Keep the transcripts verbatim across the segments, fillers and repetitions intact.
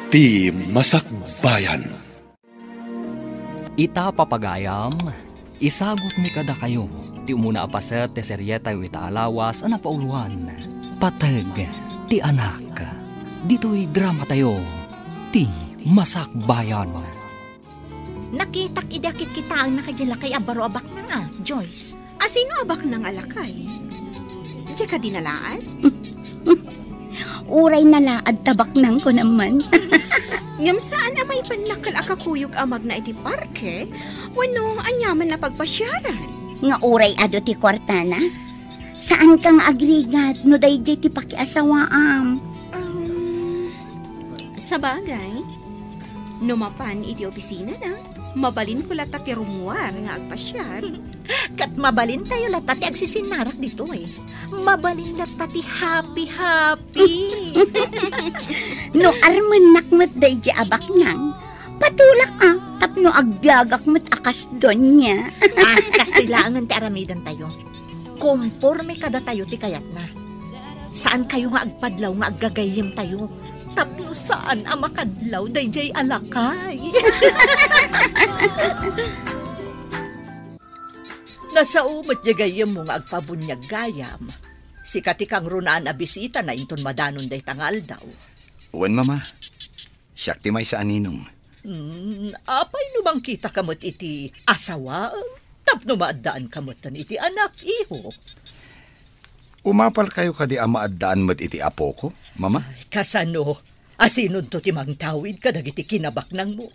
Ti Masakbayan. Ita, papagayam, isagutmi kadakayo ti umuna a paset ti serietayo ita a lawas a napauluan, Pateg ti Anak. Ditoy dramatayo, Ti Masakbayan. Nakitak idi akitkitaenna kadi lakay a baro a baknang a, Joyce. A sino a baknang a lakay? Diay kadi nalaad? Uray nalaad ta baknang ko naman. Ngem saan a maipannakkel a kakuyog a magna iti parke wenno aniaman a pagpasiaran? Nga uray adu ti kuartana? Saan ka nga agrigat no daydiay ti pakiasawaam? Um, sabagay, no mapan iti opisinana, mabalinko latta ti rummuar nga agpasiar. Ket mabalintayo latta ti agsisinnarak ditoy. Mabalin latta ti happy-happy. No armennak met daydiay a baknang, patulak a, tapno agbiagak met a kas doña. Ah, kastoy laengen ti aramidentayo. Komporme kadatayo ti kayatna. Saankayo nga agpadlaw nga aggagayyemtayo tapno saan a makadlaw daydiay a lakay. Nasao met diay gayyemmo nga agpabuniag gayam. Sika ti kangrunaan a bisitana inton madanon dayta nga aldaw. Wen, Mama. Siak ti maysa a ninong. Hmm, apay no mangkitaka met iti asawaem tapno maaddaanka metten iti anak, iho? Umapalkayo kadi a maaddaan met iti apoko, Mama? Ay, kasano? Asinonto ti mangtawid kadagiti kinabaknangmo?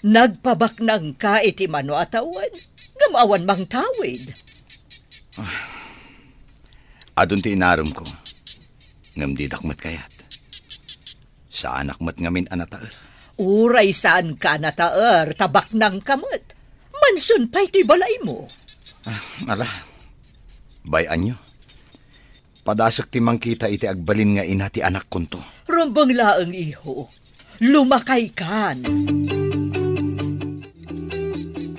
Nagpabaknangka iti mano a tawen, ngem awan mangtawid. Ah, adun ti inaremko, ngem didak met kayat. Saanak met ngamin a nataer. Uray saanka a nataer, ta baknangka met. Mansion pay toy balaymo. Ah, ala, bay-anyo. Padasek ti mangkita iti agbalin nga ina ti anakkonto. Rumbeng laeng, iho. Lumakaykan.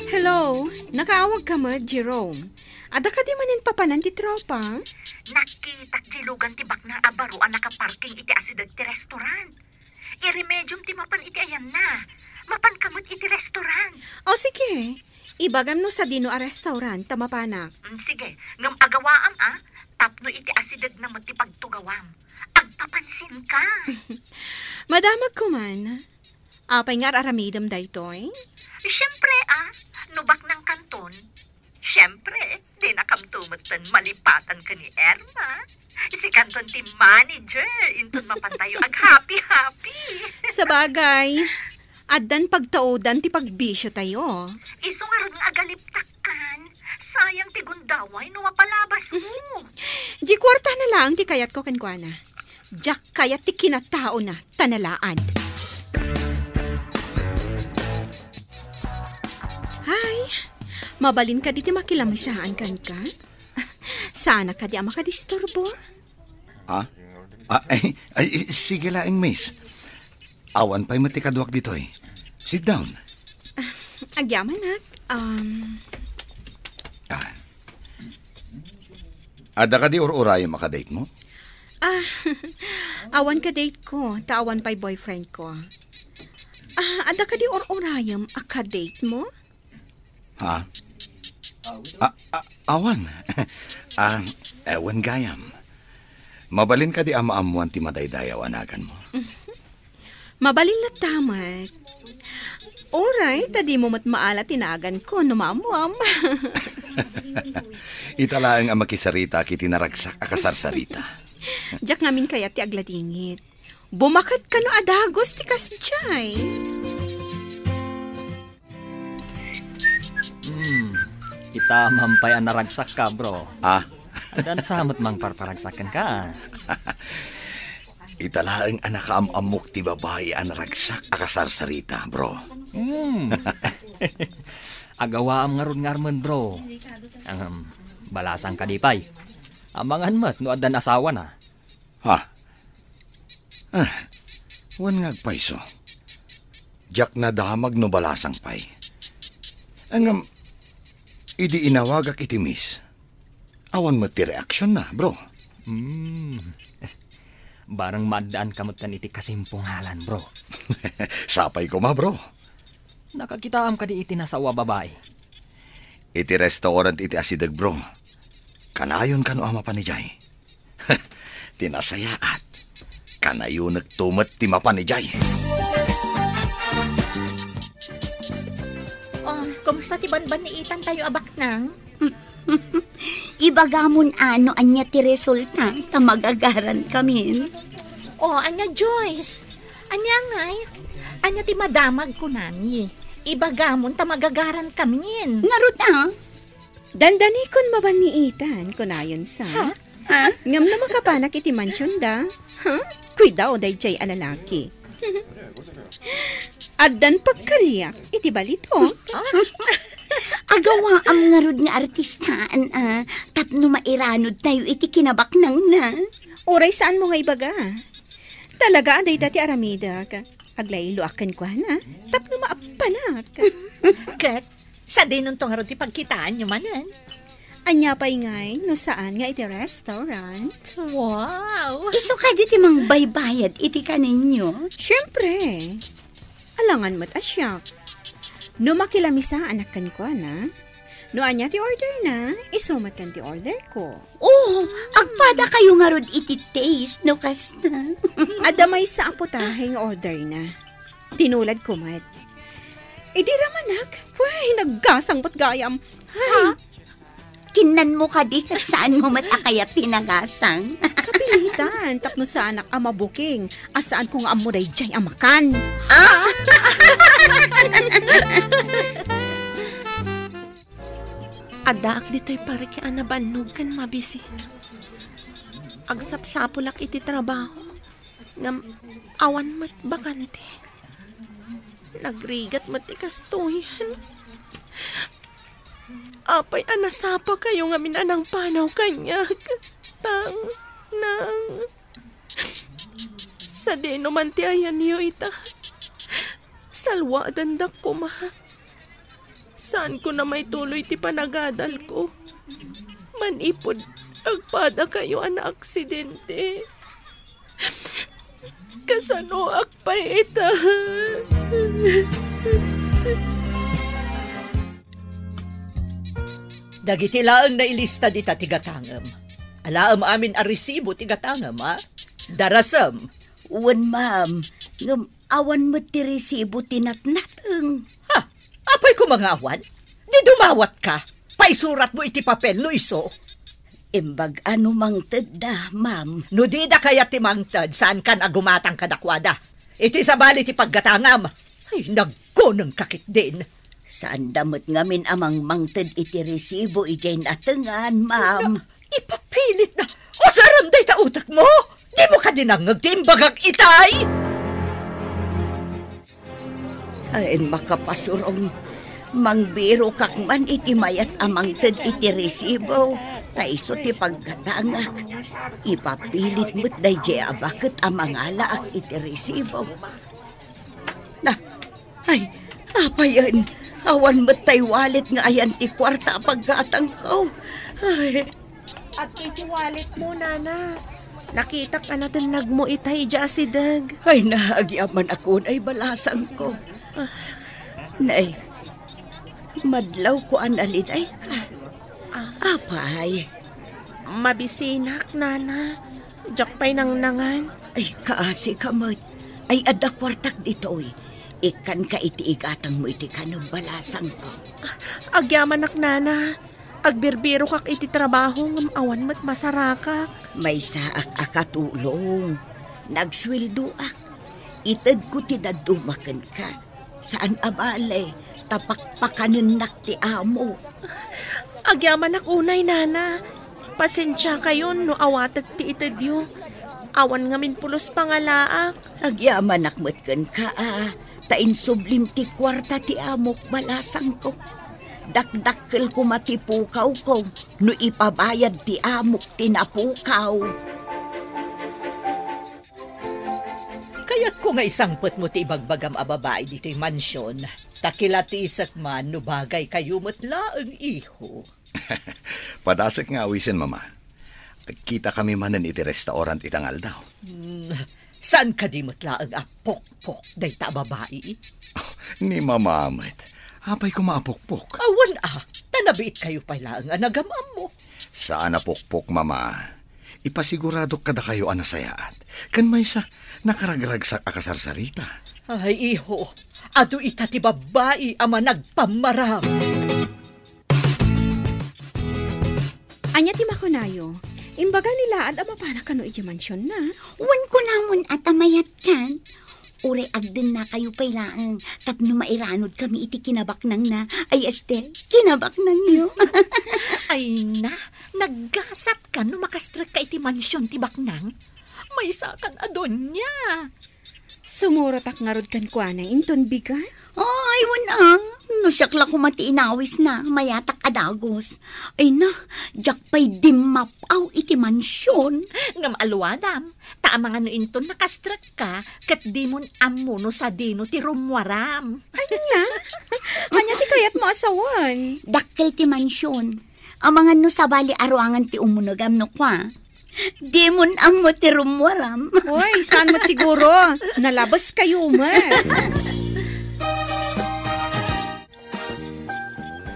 Hello, nakaawagka met, Jerome? Adda kadi manen papanan ti tropa? Nakitak diay lugan ti baknang a baro a nakaparking iti asideg ti restaurant. Iremediom ti mapan iti ayanna. Mapanka met iti restaurant. O, sige. Ibagam no sadino a restaurant ta mapanak. Mm, sige. Ngem agawaam, a, tapno iti asidegna met ti pagtugawam. Agpapansinka. Madamagko man. Apay nga ar-aramidem daytoy? Siempre, a. No baknangkanton, siempre, dinakamto metten malipatan ken ni Irma. Sikanton ti manager, inton mapantayo aghappy-happy. Sabagay, addan pagtaudan ti pagbisiotayo. Isu ngarud nga agaliptakkan. Sayang ti gundaway no mapalabasmo. Diay kuartana laeng ti kayatko kenkuana. Diak kayat ti kinataona ta nalaad. Ay, mabalin kadi ti makilamasaan kenka? Saanak kadi a makadisturbo? Ah? Ah, ay, ay, sige laeng, miss. Awan pay met ti kaduak ditoy. Sit down. Ah, agyamanak. Um, Ah. Adda kadi ur-urayem a kadate mo? Ah, awan kadate ko, ta awan pay boyfriend ko. Ah, adda kadi ur-urayem a kadate mo? Ha? Ah, ah, awan. Ah, eh, wen gayam. Mabalin kadi a maammuan ti madaydayaw a naganmo? Mabalin latta met. Uray, ta dimo met maala ti naganko no maammuam. Ita laeng a makisaritaak iti naragsak a kasarsarita. Diak ngamin kayat ti agladingit. Bumaket kano a dagus ti kasdiay. Hmm, ita man pay a naragsakka, bro. Ah? Addan sa met mangparparagsak kenka. Ita laeng a nakaam-ammok ti babai a naragsak a kasarsarita, bro. Hmm. Agawaam ngarud nga armen, bro. Ahem, balasang kadi pay. Amangan met no addan asawana. Ha? Ah, wen nga agpayso. Diak nadamag no balasang pay. Ngem, idi inawagak iti miss, awan met ti reaksionna, bro. Hmm. Barang maaddaanka metten iti kasimpungalan, bro. Sapay koma, bro. Nakakitaam kadi iti nasawa babai? Iti restaurant iti asideg, bro. Kanayon kano a mapan idiay? Ti nasayaat, kanayonekto met ti mapan idiay. Oh, kumusta ti banbanniitan tayo a baknang? Ibagamon a no ania ti resulta ta magagaran kamin. Oh, ania, Joyce? Ania ngay? Ania ti madamag kunami? Ibagamon ta magagaran kamin. Ngarud a? Dandanikon mabanniitan, kunayon sa. Ha? Ha? Ngem no makapanak iti mansionda, ha? Kuidao daydiay a lalaki. Addan pagkaliak iti balitok. Agawaam ngarud nga artistaan a tapno mairanod tayo iti kinabaknangna. Uray saanmo nga ibaga. Talaga a dayta ti aramidek. Aglayloak kenkuana tapno maappanak. Ket sadinonto ngarud ti pagkitaanyo manen? Ania pay ngay no saan nga iti restaurant? Wow! Isu kadi ti mangbaybayad iti kaninyo? Siempre. Alangan met a siak. No makilaamisaanak kenkuana, no ania ti orderna, isu metten ti orderko. Oh, agpada kayo ngarud iti taste no kasta. Adda maysa a putahe nga orderna. Tinuladko met. Idi ramanak, way, naggasang met gayam. Ay. Ha? Kinnanmo kadi ket saanmo met a kayat ti nagasang? Kapilitan, tapno saanak a mabuking, a saanko nga ammo daydiay a makan. Ah? Addaak ditoy parke a nabannog ken mabisin. Agsapsapulak iti trabaho, ngem awan met bakante. Nagrigat met ti kastoyen. Apay a nasapakayo ngamin a nangpanaw kaniak? Tang, nang. Sadino man ti ayanyo ita? Salwadandak koma. Saanko na maituloy ti panagadalko. Manipud agpadakayo a naaksidente. Kasanoak pay ita? Dagiti laeng nailista dita ti gatangem. Alaem amin a resibo ti gatangem, a? Darasem. Wen, ma'am. Ngem awan met ti resibo ti natnateng. Ha? Apay koma nga awan? Di dumawatka? Paisuratmo iti papel no isu. Imbag a no mangtedda, ma'am. No dida kayat ti mangted, saankan a gumatang kadakuada. Iti sabali ti paggatangam. Ay, nagkunengka ketdin. Saanda met ngamin a mangmangted iti resibo idiay natengan, ma'am. Na, ipapilit na. Usarem dayta utekmo? Dimo kadi nangngeg ti imbagak itay? Ay, makapasurong. Mangbirokak man iti mayat a mangted iti resibo, ta isu ti paggatangak. Ipapilit met daydiay a baket a mangalaak iti resibo. Na, ay, apayen, awan met tay wallet nga ayan ti kuarta a paggatangko. Ay. Adtoy ti walletmo, nana. Nakitak a natennagmo ita idiay asideg. Ay, naagyaman ako, nay balasangko. Ah. Nay, madlawko a nalidayka. Ah. Apay? Mabisinak, nana. Diak pay nangnangan. Ay, kaasi ka met. Ay, adda kuartak ditoy. Ikkanka iti igatangmo iti kanem, balasangko. Ah, agyamanak, nana. Agbirbirokak iti trabaho ngem awan met masarakak. Maysaak a katulong. Nagsueldoak. Itedko ti dadduma kenka. Saan a bale, ta pakpakanennak ti amo. Agyamanak unay, nana. Pasensiakayon no awatek ti itedyo. Awan ngamin pulos pangalaak. Agyamanak met kenka, a. Ta insublim ti kuarta ti amok, balasangko. Dakdakkel koma ti pukawko no ipabayad ti amok ti napukaw. Kayatko nga isangpetmo ti ibagbagam a babai ditoy mansion, ta kilatisek man no bagaykayo met laeng, iho. Padasek nga awisen, Mama. Agkitakami manen iti restaurant ita nga aldaw. Hmm, saan kadi met laeng a pokpok dayta a babai? Ni Mama met. Apay koma a pokpok? Awan a, ta nabiitkayo pay laeng a nagam-ammo. Saan a pokpok, Mama. Ipasiguradok kadakayo a nasayaat. Ken maysa, nakaragragsak a kasarsarita. Ay, iho, adu ita ti babbai a managpammaram. Ania ti makunayo? Imbaga ni Laad a mapana kano idiay mansionna? Wen kunamon a ta mayatkan. Uray agdennakayo pay laeng tapno mairanudkami iti kinabaknangna. Ay, este, kinabaknangyo. Ay na, naggasatkan no makastrekka iti mansion ti baknang. Maysakan a donia. Sumurotak ngarud kenkuana inton bigat. Ay, wen a. No siak la koma ti inawisna, mayatak a dagus. Ay na, diak pay dimmap-aw iti mansion. Ngem aluadam, ta amangan no inton nakastrekka, ket dimon ammo no sadino ti rummuaram. Ania? Ania ti kayatmo a sawen? Dakkel ti mansion. Amangan no sabali a ruangan ti umunegam no kua. Dimon ammo ti rummuaram. Oy, saan met siguro? Nalabeskayo met.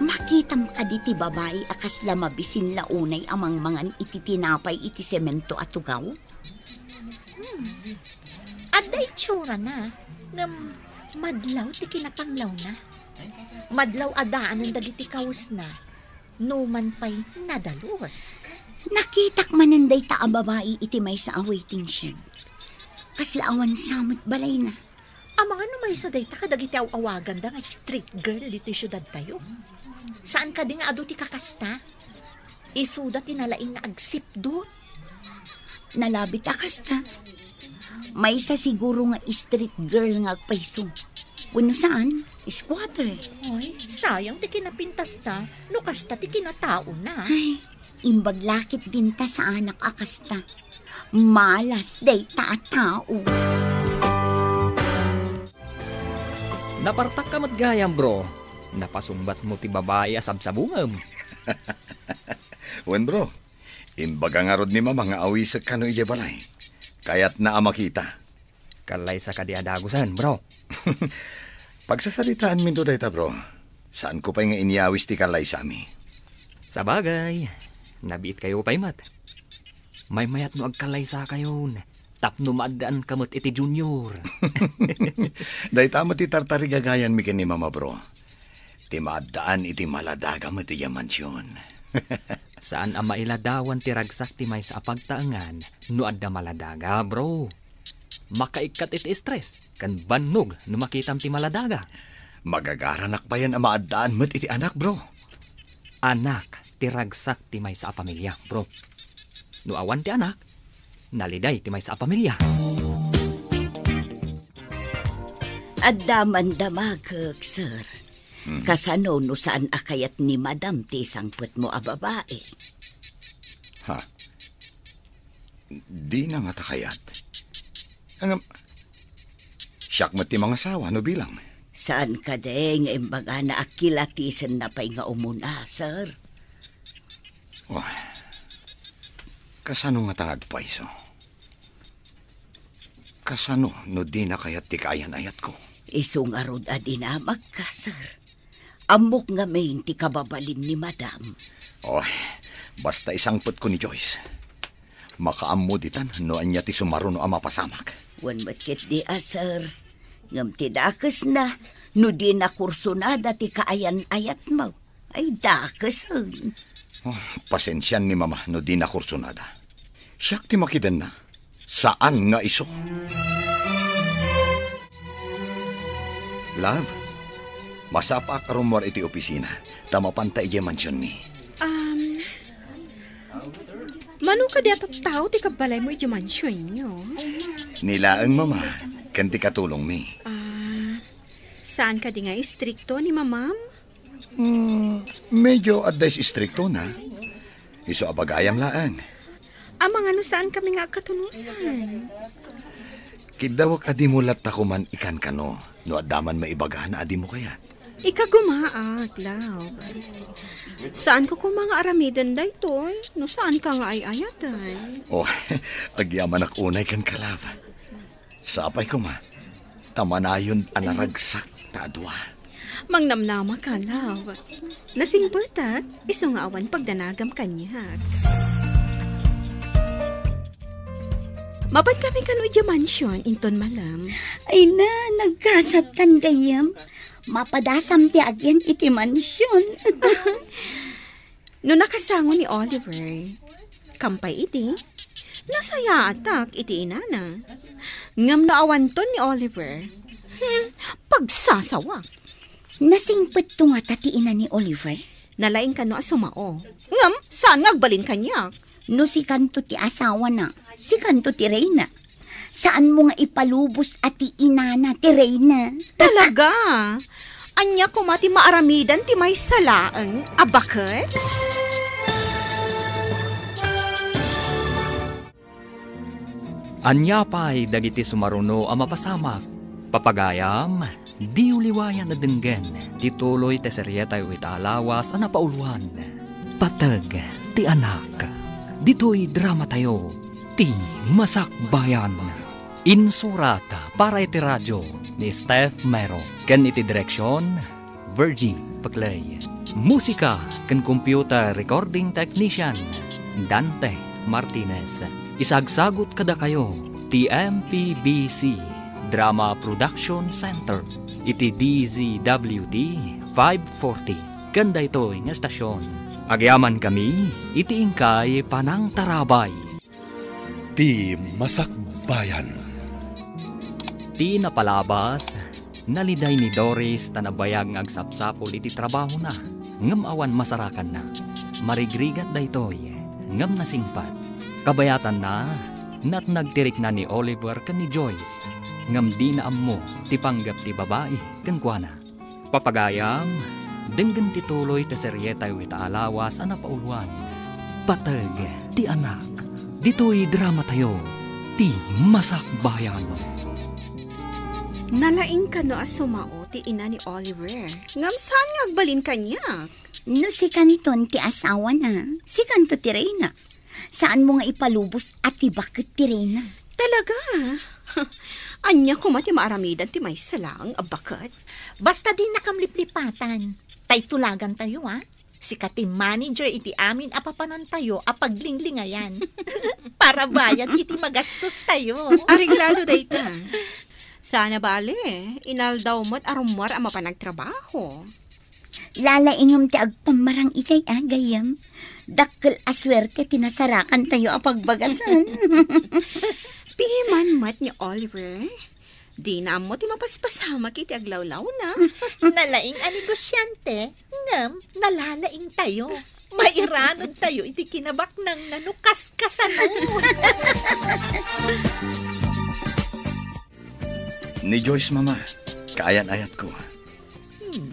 Makitam kadi ti babai a kasla mabisin la unay a mangmangan iti tinapay iti semento a tugaw? Hmm. Adda itsurana, ngem madlaw ti kinapanglawna. Madlaw a daanen dagiti kawesna. Numan pay nadalus. Nakitak manen dayta a babai iti maysa a waiting shed. Kasla awan sa met balayna. Amangan no maysa dayta kadagiti aw-awaganda nga street girl ditoy siudadtayo. Saan kadi nga adu ti kakasta? Isuda ti nalaing nga agsipdut. Nalabit a kasta. Maysa siguro nga street girl nga agpayso. Wenno saan, squatter. Ay, sayang ti kinapintasta, no kasta ti kinataona. Ay, imbag la ketdin ta saanak a kasta. Malas dayta a tao. Napartakka met gayam, bro. Napasungbatmo ti babai a sabsabungem. Wen, bro. Imbaga ngarud ni Mama nga awisek kano idiay balay. Kayatna a makita. Kallaysa kadi a dagusen, bro? Pagsasaritaanminto dayta, bro. Saanko pay nga inyawis ti kallaysami. Sabagay, nabiitkayo pay met. Maymayat no agkallaysakayon tapno maaddaanka met iti Junior. Dayta met ti tartarigagayanmi ken ni Mama, bro. Ti maaddaan iti maladaga met idiay mansion. Saan a mailadawan ti ragsak ti maysa a pagtaengan no adda maladaga, bro. Makaikkat iti stress ken bannog no makitam ti maladaga. Magagaranak payen a maaddaan met iti anak, bro. Anak ti ragsak ti maysa a pamilia, bro. No awan ti anak, naliday ti maysa a pamilia. Adda man damagek, sir. Hmm. Kasano no saan a kayat ni Madam ti sangpetmo a babae? Ha? Dina ngata kayat. Ngem, siak met ti mangasawa no bilang. Saan kadi nga imbagana a kilatisenna pay nga umuna, sir? Oh, kasano ngata nga agpayso? Kasano no dina kayat ti kaayan-ayatko? Isu ngarud a dinamagka, sir. Ammok ngamin ti kababalin ni Madam. Oh, basta isangpetko ni Joyce. Makaammo ditan no ania ti sumaruno a mapasamak. Wen met ketdi a, sir. Ngem ti dakesna, no dina kursunada ti kaayan-ayatmo, ay dakesen. Oh, pasensian ni Mama no dina kursunada. Siak ti makidenna. Saan nga isu. Love, masapaak a rummuar iti opisina, ta mapanta idiay mansionmi. Um, mano kadi a tattao ti kabbalaymo idiay mansionyo? Ni laeng, Mama, ken ti katulongmi. Ah, saan kadi nga istrikto ni Mamam? Hmm, medyo adda istriktona. Isu a bagayam laeng. Amangan no saankami nga agkatunosan. Kiddawek a dimo latta koman ikankano no adda man maibagana a dimo kayat. Ikagumaak, love. Saanko koma nga aramiden daytoy, no saanka nga ay-ayaten. Oh, agyamanak unay kenka, love. Sapay koma, ta manayon a naragsak ta adua. Mangnamnamaka, love. Nasingpetak, isu nga awan pagdanagam kaniak. Mapan kami kano idiay mansion, inton malem. Ay na, nagkasatkan gayyem. Mapadasam ti agyan iti mansion. No nakasango ni Oliver, kampay idi, nasayaatak iti inana. Ngem no awanton ni Oliver, hmm, pagsasawak. Nasingpetto ngata ti ina ni Oliver? Nalaing kano a sumao. Ngem, saan nga agbalin kaniak? No sikanto ti asawana, sikanto ti reyna. Saanmo nga ipalubos a ti inana ti reyna. Talaga? Ania koma ti maaramidan ti maysa laeng a baket? Ania pay dagiti sumaruno a mapasamak? Papagayam, diyo liwayan a denggen ti tuloy ti serietayo ita a lawas a napauluan, Pateg ti Anak. Ditoy dramatayo, Ti Masakbayan. Insurat para iti radio ni Steph Mero ken iti direksion, Virgie Peclay. Musika ken computer recording technician, Dante Martinez. Isagsagut kadakayo ti M P B C Drama Production Center iti D Z W T five forty ken daytoy nga estasion. Agyamankami iti inkay panangtarabay. Ti Masakbayan. Ti napalabas, naliday ni Doris ta nabayag nga agsapsapul iti trabahona, ngem awan masarakanna. Marigrigat daytoy, ngem nasingpet. Kabayatanna, natnag ti rikna ni Oliver ken ni Joyce, ngem dina ammo ti panggep ti babai kenkuana. Papagayam, denggen ti tuloy ti serietayo ita a lawas a napauluan, Pateg ti Anak. Ditoy dramatayo, Ti Masakbayan. Nalaing kano a sumao ti ina ni Oliver. Ngem saan nga agbalin kaniak? No sikanton ti asawana, sikanto ti reyna. Saanmo nga ipalubos a ti baket ti reyna. Talaga? Ania koma ti maaramidan ti maysa laeng a baket? Basta dinakam liplipatan. Tay tulagantayo, a? Sika ti manager iti amin a papanantayo a paglinglingayan. Para bayad iti magastostayo. Areglado dayta. Sana bale, inaldaw met a rummuar a mapan agtrabaho. Lalaingem ti agpammarang idiay a gayyem. Dakkel a suerte ti nasarakantayo a pagbagasen. Piman met ni Oliver, dina ammo ti mapaspasamak iti aglawlawna. Nalaing a negosyante, ngem nalalaingtayo. Mairanudtayo iti kinabaknangna no kaskasano. Ni Joyce, Mama, kaayan-ayatko. Hmm.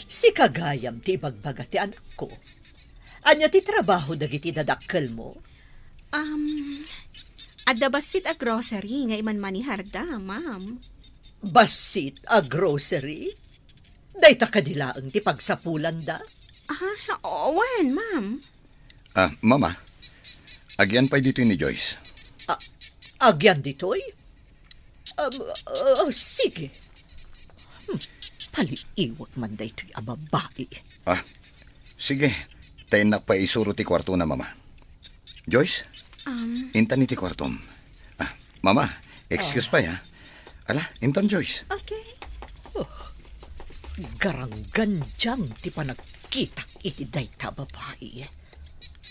Sika gayam ti ibagbaga ti anakko. Ania ti trabaho dagiti dadakkelmo? Um, adda bassit a grocery nga imanmaniharda, ma'am. Bassit a grocery? Dayta kadi laeng ti pagsapulanda? Ah, wen, ma'am. Ah, Mama, agyan pay ditoy ni Joyce. Ah, agyan ditoy? Um, ah, sige. Hmm, paliiwek man daytoy a babai. Ah, sige. Ta innak pay isuro ti kuartona, Mama. Joyce, Um, intan iti kuartom. Ah, Mama, excuse Ah. pay, ha? Ala, intan, Joyce. Okay. Oh, garanggandiam ti panagkitak iti dayta a babai.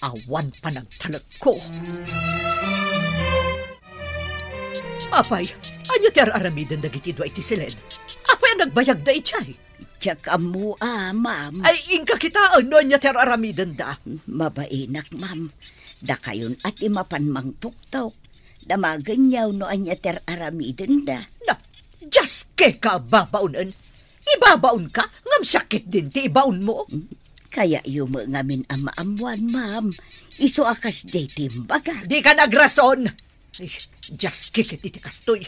Awan panagtalekko. Apay, ania ti ar-aramiden dagiti dua iti siled? Apay a nagbayagda idiay? Diak ammo a, ma'am. Ay, inka kitaen no ania ti ar-aramidenda. Mabainak, ma'am. Dakayon a ti mapan mangtuktok. Damagenyo no ania ti ar-aramidenda. Na, diaskeka a babaonen. Ibabaonka, ngem siak ketdin ti ibaonmo. Kayatyo met ngamin a maammuan, ma'am. Isu a kasdiay ti imbaga. Dika nagrason! Ay, diaske ket iti kastoy.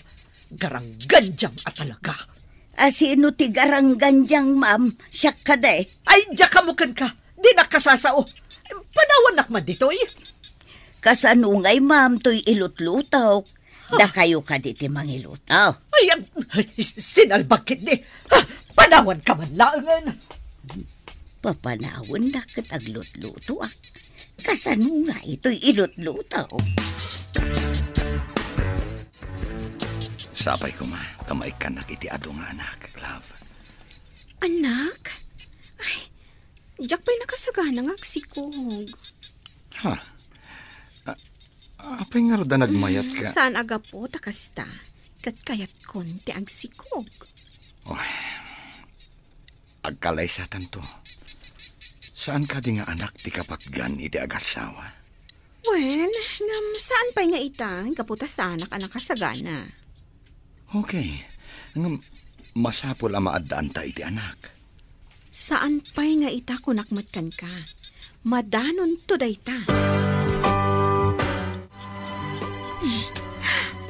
Garanggandiam a talaga. Asino ti garanggandiang, ma'am? Siak kadi. Ay, diak ammo kenka. Dinak kasasao. Panawannak man ditoy. Kasano ngay, ma'am, toy ilutlutok? Dakayo kadi ti mangilutok? Ay, am, ay, sinalbag ketdi. Ha, panawanka man laengen. Papanawannak ket aglutlutoak. Kasano ngay toy ilutlutok? Sapay koma ta maikkannak iti adu nga anak, love. Anak? Ay, diak pay nakasagana nga agsikog. Ha? A-, apay ngarud a nagmayat ka? Hmm, saan a gapu ta kasta, ket kayatkon ti agsikog. Oh, agkalaysatanto. Saan kadi nga anak ti kapatgan iti agassawa? Wen, ngem saan pay nga ita, gapu ta saanak a nakasagana. Okay. Ngem, masapul a maaddaanta iti anak. Saan pay nga ita, kunak met kenka. Madanonto dayta.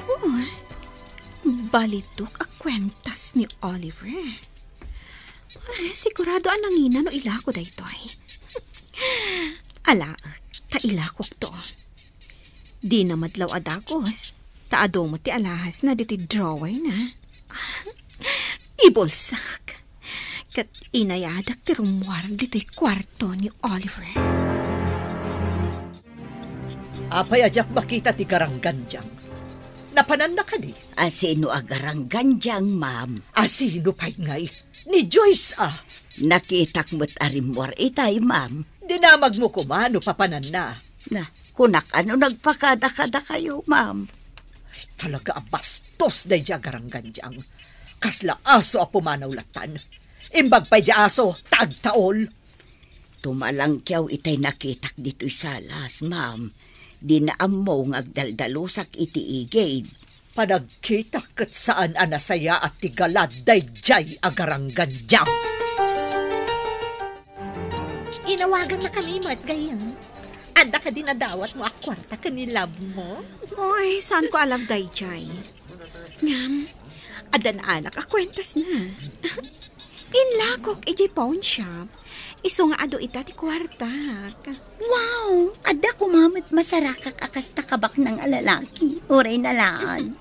Oh, balitok a kuentas ni Oliver. Ay, sigurado a nangina no ilako daytoy. Alaek, ta ilakokto. Dina madlaw a dagus, ta adu met ti alahasna ditoy drawerna. Ibulsak. Ket inayadak ti rummuar ditoy kuarto ni Oliver. Apay a diak makita ti garanggandiang? Napananna kadi? Asino a garanggandiang, ma'am? Asino pay ngay? Ni Joyce a. Nakitak met a rimmuar itay, ma'am. Dinamagmo koma no papananna. Na, kunak a no nagpakadakadakayo, ma'am. Ay, talaga a bastos daydiay a garanggandiang. Kasla aso a pumanaw lattan. Imbag pay diay aso, ta agtaol. Tumalangkiaw itay nakitak ditoy salas, ma'am. Dina ammo nga agdaldalusak iti igid. Panagkitak ket saan a nasayaat ti galad daydiay a garanggandiang. Inawagannakami met, gayyem. Adda kadi nadawatmo a kuarta ken ni love mo? Oy, saanko a love daydiay. Ngem, adda naalak a kuentasna. Inlakok idiay pawn shop, isu nga adu ita ti kuartak. Wow! Adda koma met masarakak a kasta kabaknang a lalaki, uray nalaad.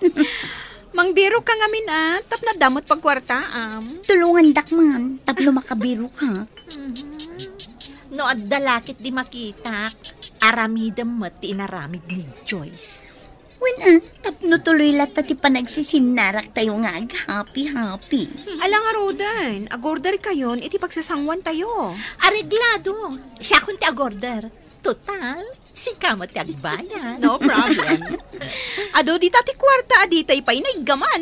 Mangbiruka ngamin a, tapno adda met pagkuartaam. Tulongandak man, tapno makabiruka. Mhm. No adda lakit di makitak, aramidem met ti inaramid ni Joyce. Wen a, tapno tuloy latta ti panagsisinnaraktayo nga aghappy-happy. Ala ngaruden, agorderkayon iti pagsasanguantayo. Areglado. Siakon ti agorder. Total, sika met ti agbayad. No problem. Adu dita ti kuarta a ditay pay naiggaman.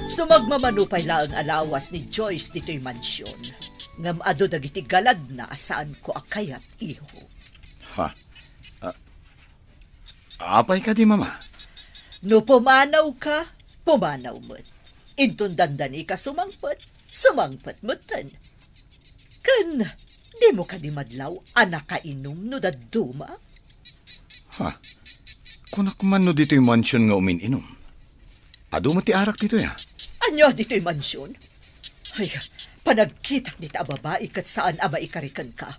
Sumagmamano pay laeng a lawas ni Joyce ditoy mansion. Ngem adu dagiti galadna a saanko a kayat, iho. Ha? Ah, apay kadi, Mama? No pumanawka, pumanaw met. Inton dandanika sumangpet, sumangpet metten. Ken, dimo kadi madlaw a nakainum no dadduma? Ha? Kunak man no ditoy mansion nga umin-inum. Adu met ti arak ditoy, a? Ania ditoy mansion? Ay, panagkitak dita a babai ket saan a maikari kenka.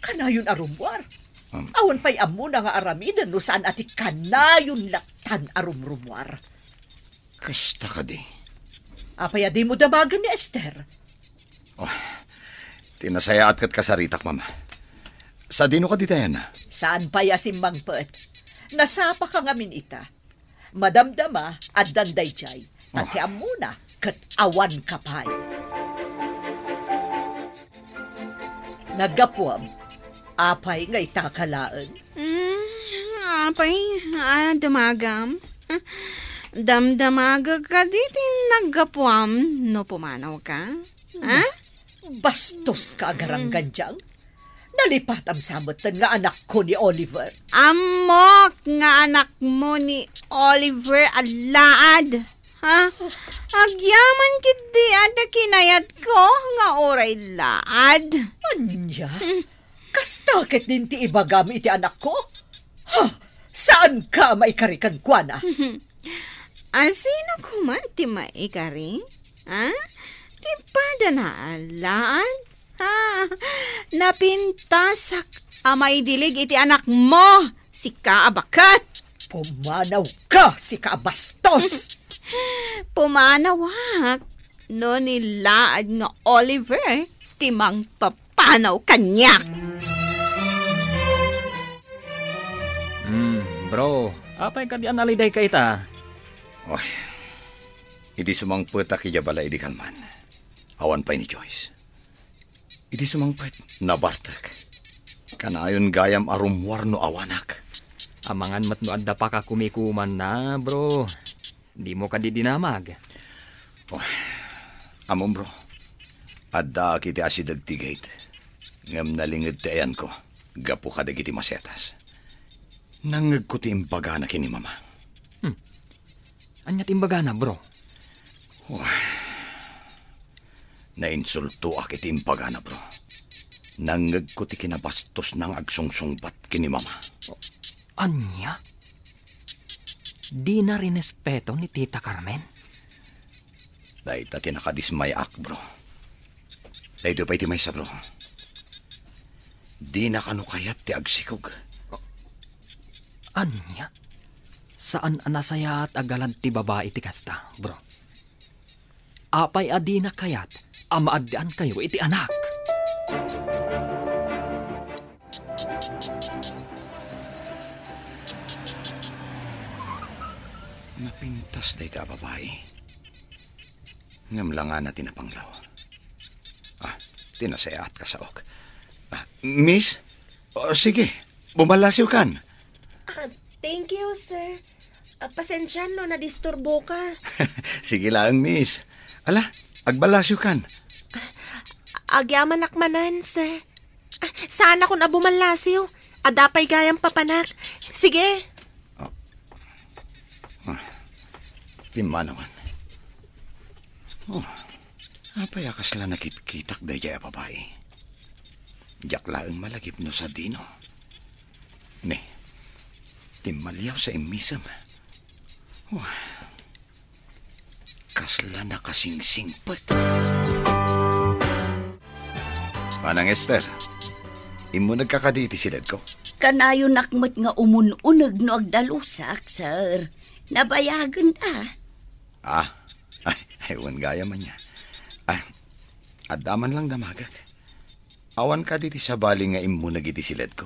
Kanayon a rummuar. Um. Awan pay ammona nga aramiden no saan a ti kanayon lattan a rumrummuar. Kasta kadi. Apay a dimo damagen ni Esther? Oh, ti nasayaat ket kasaritak, Mama. Sadino kadi tayanna? Saan pay a simmangpet? Nasapaka ngamin ita. Madamdama, addan daydiay. Ta ti ammona, ket awanka pay. Naggapuam, apay nga itaka laeng? Mm, apay, a, damagam? Damdamagek kadi ti naggapuam no pumanawka? Ha? Bastos ka, agaranggandiang. Nalipatam sa metten nga anakko ni Oliver. Ammok nga anakmo ni Oliver a laad. Ha? Agyaman ketdi adda kinayatko nga uray laad. Ania? Hmm. Kasta ketdin ti ibagam iti anakko? Ha? Saanka a maikari kenkuana? Asino koma ti maikari? Ha? Ti padana a laad? Ha? Napintasak a maidilig iti anakmo, sika a baket! Pumanawka, sika a bastos! Pumanawak no ni laad nga Oliver ti mangpapanaw kaniak. Hmm, bro, apay kadi a nalidayka ita? Oy, idi sumangpetak idiay balay idi kalman, awan pay ni Joyce. Idi sumangpet, nabartek. Kanayon gayam a rummuar no awanak. Amangan met no adda pakakumikumanna, bro. Dimo kadi dinamag? Oh, ammom, bro. Addaak iti asideg ti gate. Ngem nalinged ti ayanko gapu kadagiti masetas. Nangngegko ti imbagana ken ni Mama. Hmm. Ania ti imbagana, bro? Wah, nainsultoak iti imbagana, bro. Nangngegko ti kinabastosna nga agsungsungbat ken ni Mama. Ania? Dina rinespeto ni Tita Carmen? Dayta ti nakadismayaak, bro. Daytoy pay ti maysa, bro. Dina kano kayat ti agsikog. Ania? Saan a nasayaat a galad ti babai ti kasta, bro. Apay a dina kayat a maaddaankayo iti anak? Napintas dayta a babai. Ngem langana ti napanglaw. Ah, ti nasayaat kasaok. Ah, miss? Oh, sige, bumallasiwkan. Ah, thank you, sir. Ah, pasensian no nadisturboka. Sige laeng, miss. Ala, agballasiwkan. Agyamanak manen, sir. Ah, saanakon a bumallasiw. Adda pay gayam papanak. Sige. Ah. Ah. Pimmanawan. Oh. Apay a kasla nakitkitak daydiay a babai? Diak laeng malagip no sadino. Ne, timmaliaw sa immisem. Wah, kasla nakasingsingpet. Manang Esther, immunegka kadi iti siledko? Kanayonak met nga umun-uneg no agdalusak, sir. Nabayagen a. Ah, ay, ay, wen gayam ania. Ah, adda man lang damagek. Awan kadi ti sabali nga immuneg iti siledko?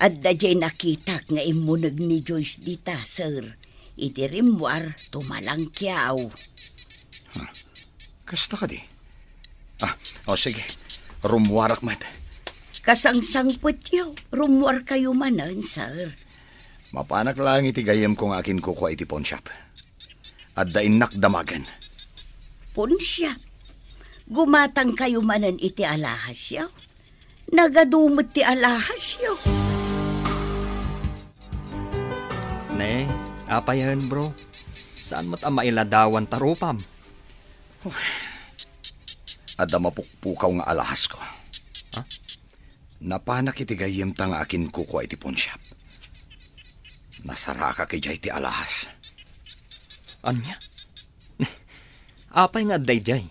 Adda diay nakitak nga immuneg ni Joyce dita, sir. Iti rimmuar, tumalangkiaw. Huh. Kasta kadi? Ah, o sige. Rummuarak met. Kasangsangpetyo, rummuarkayo manen, sir. Mapanak laeng iti gayyemko nga akinkukua iti pawnshop. Adda innak damagen. Pawnshop? Gumatangkayo manen iti alahasyo? Nagadu met ti alahasyo. Ne, apayen, bro? Saan met a mailadawan ta rupam? Adda mapukpukaw nga alahasko. Ha? Napanak iti gayyemta nga akinkukua iti pawnshop. Nasarakak idiay ti alahas. Ania? Apay nga adda idiay?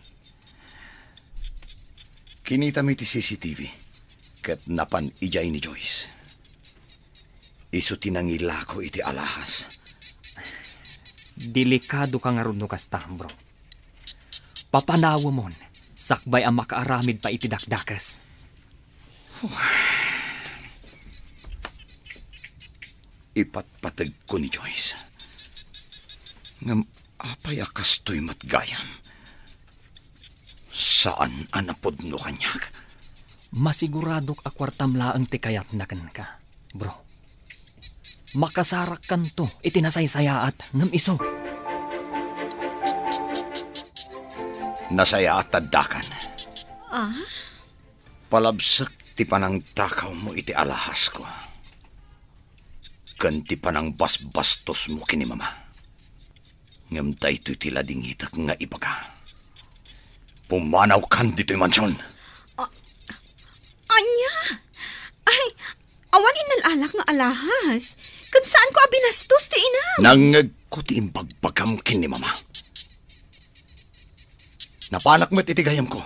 Kinitami ti C C T V ket napan idiay ni Joyce. Isu ti nangilako iti alahas. Delikadoka ngarud no kasta, bro. Papanawemon, sakbay a makaaramid pay iti dakdakes. Ipatpategko ni Joyce. Ngem apay a kastoy met gayam? Saan a napudno kaniak. Masiguradok a kuartam laeng ti kayatna kenka, bro. Makasarakkanto iti nasaysayaat ngem isu. Nasayaat ta addakan. Ah? Palabsek ti panangtakawmo iti alahasko ken ti panangbasbastosmo ken ni Mama. Ngem daytoy ti ladingitek nga ibaga. Pumanawkan ditoy mansion. A-, ania? Ay, awan innal-alak nga alahas. Ket saanko a binastos ti inam. Nangngeg-, Ania ti imbagbagam ken ni Mama? Napanak met iti gayyemko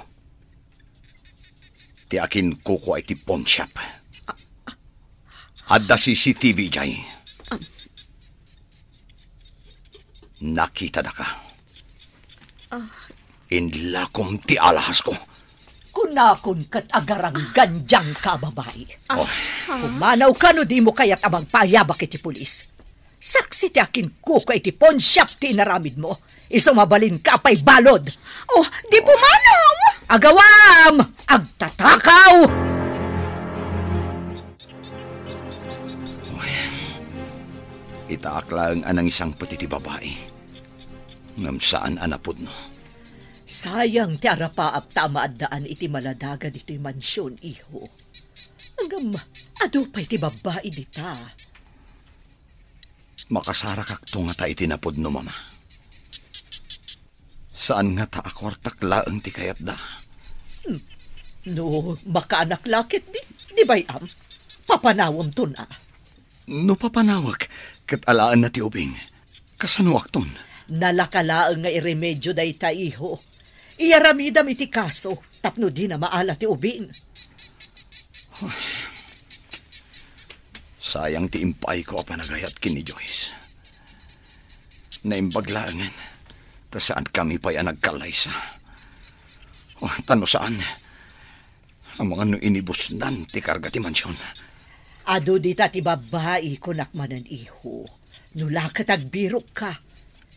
ti akin kukua iti pawnshop. Adda C C T V idiay. Nakitadaka. Ah. Inlakom ti alahasko. Kunakon ket agaranggan diay ka a babai. Ah. Oh. Pumanawka no dimo kayat a mangpaayabak iti pulis. Saksi ti akin kukua iti pawnshop ti inaramidmo. Isu mabalinka pay balud. Oh, di pumanaw! Agawam! Agtatakaw! Uy, itaak laeng a nangisangpet iti babai. Ngem saan a napudno. Sayang ti arapaap ta amaaddaan iti maladaga ditoy mansion, iho. Ngem adu pay ti babbai dita. Makasarakakto ngata iti napudno, Mama. Saan ngata a kuartak laeng ti kayatda. Hmm. No makaanak la ketdi, di bay-am, papanawemton a. No papanawek, ket alaenna ti ubing, kasanoakton? Nalaka laeng nga iremedio dayta, iho. Iyaramidam iti kaso tapno dina maala ti ubing. Sayang ti impaayko a panagayat ken ni Joyce. Naimbag laengen ta saankami pay a nagkallaysa. Oh, ta no saan, amangan no inibusnan ti karga ti mansion. Adu dita ti babbai, kunak manen, iho. No la ket agbirokka,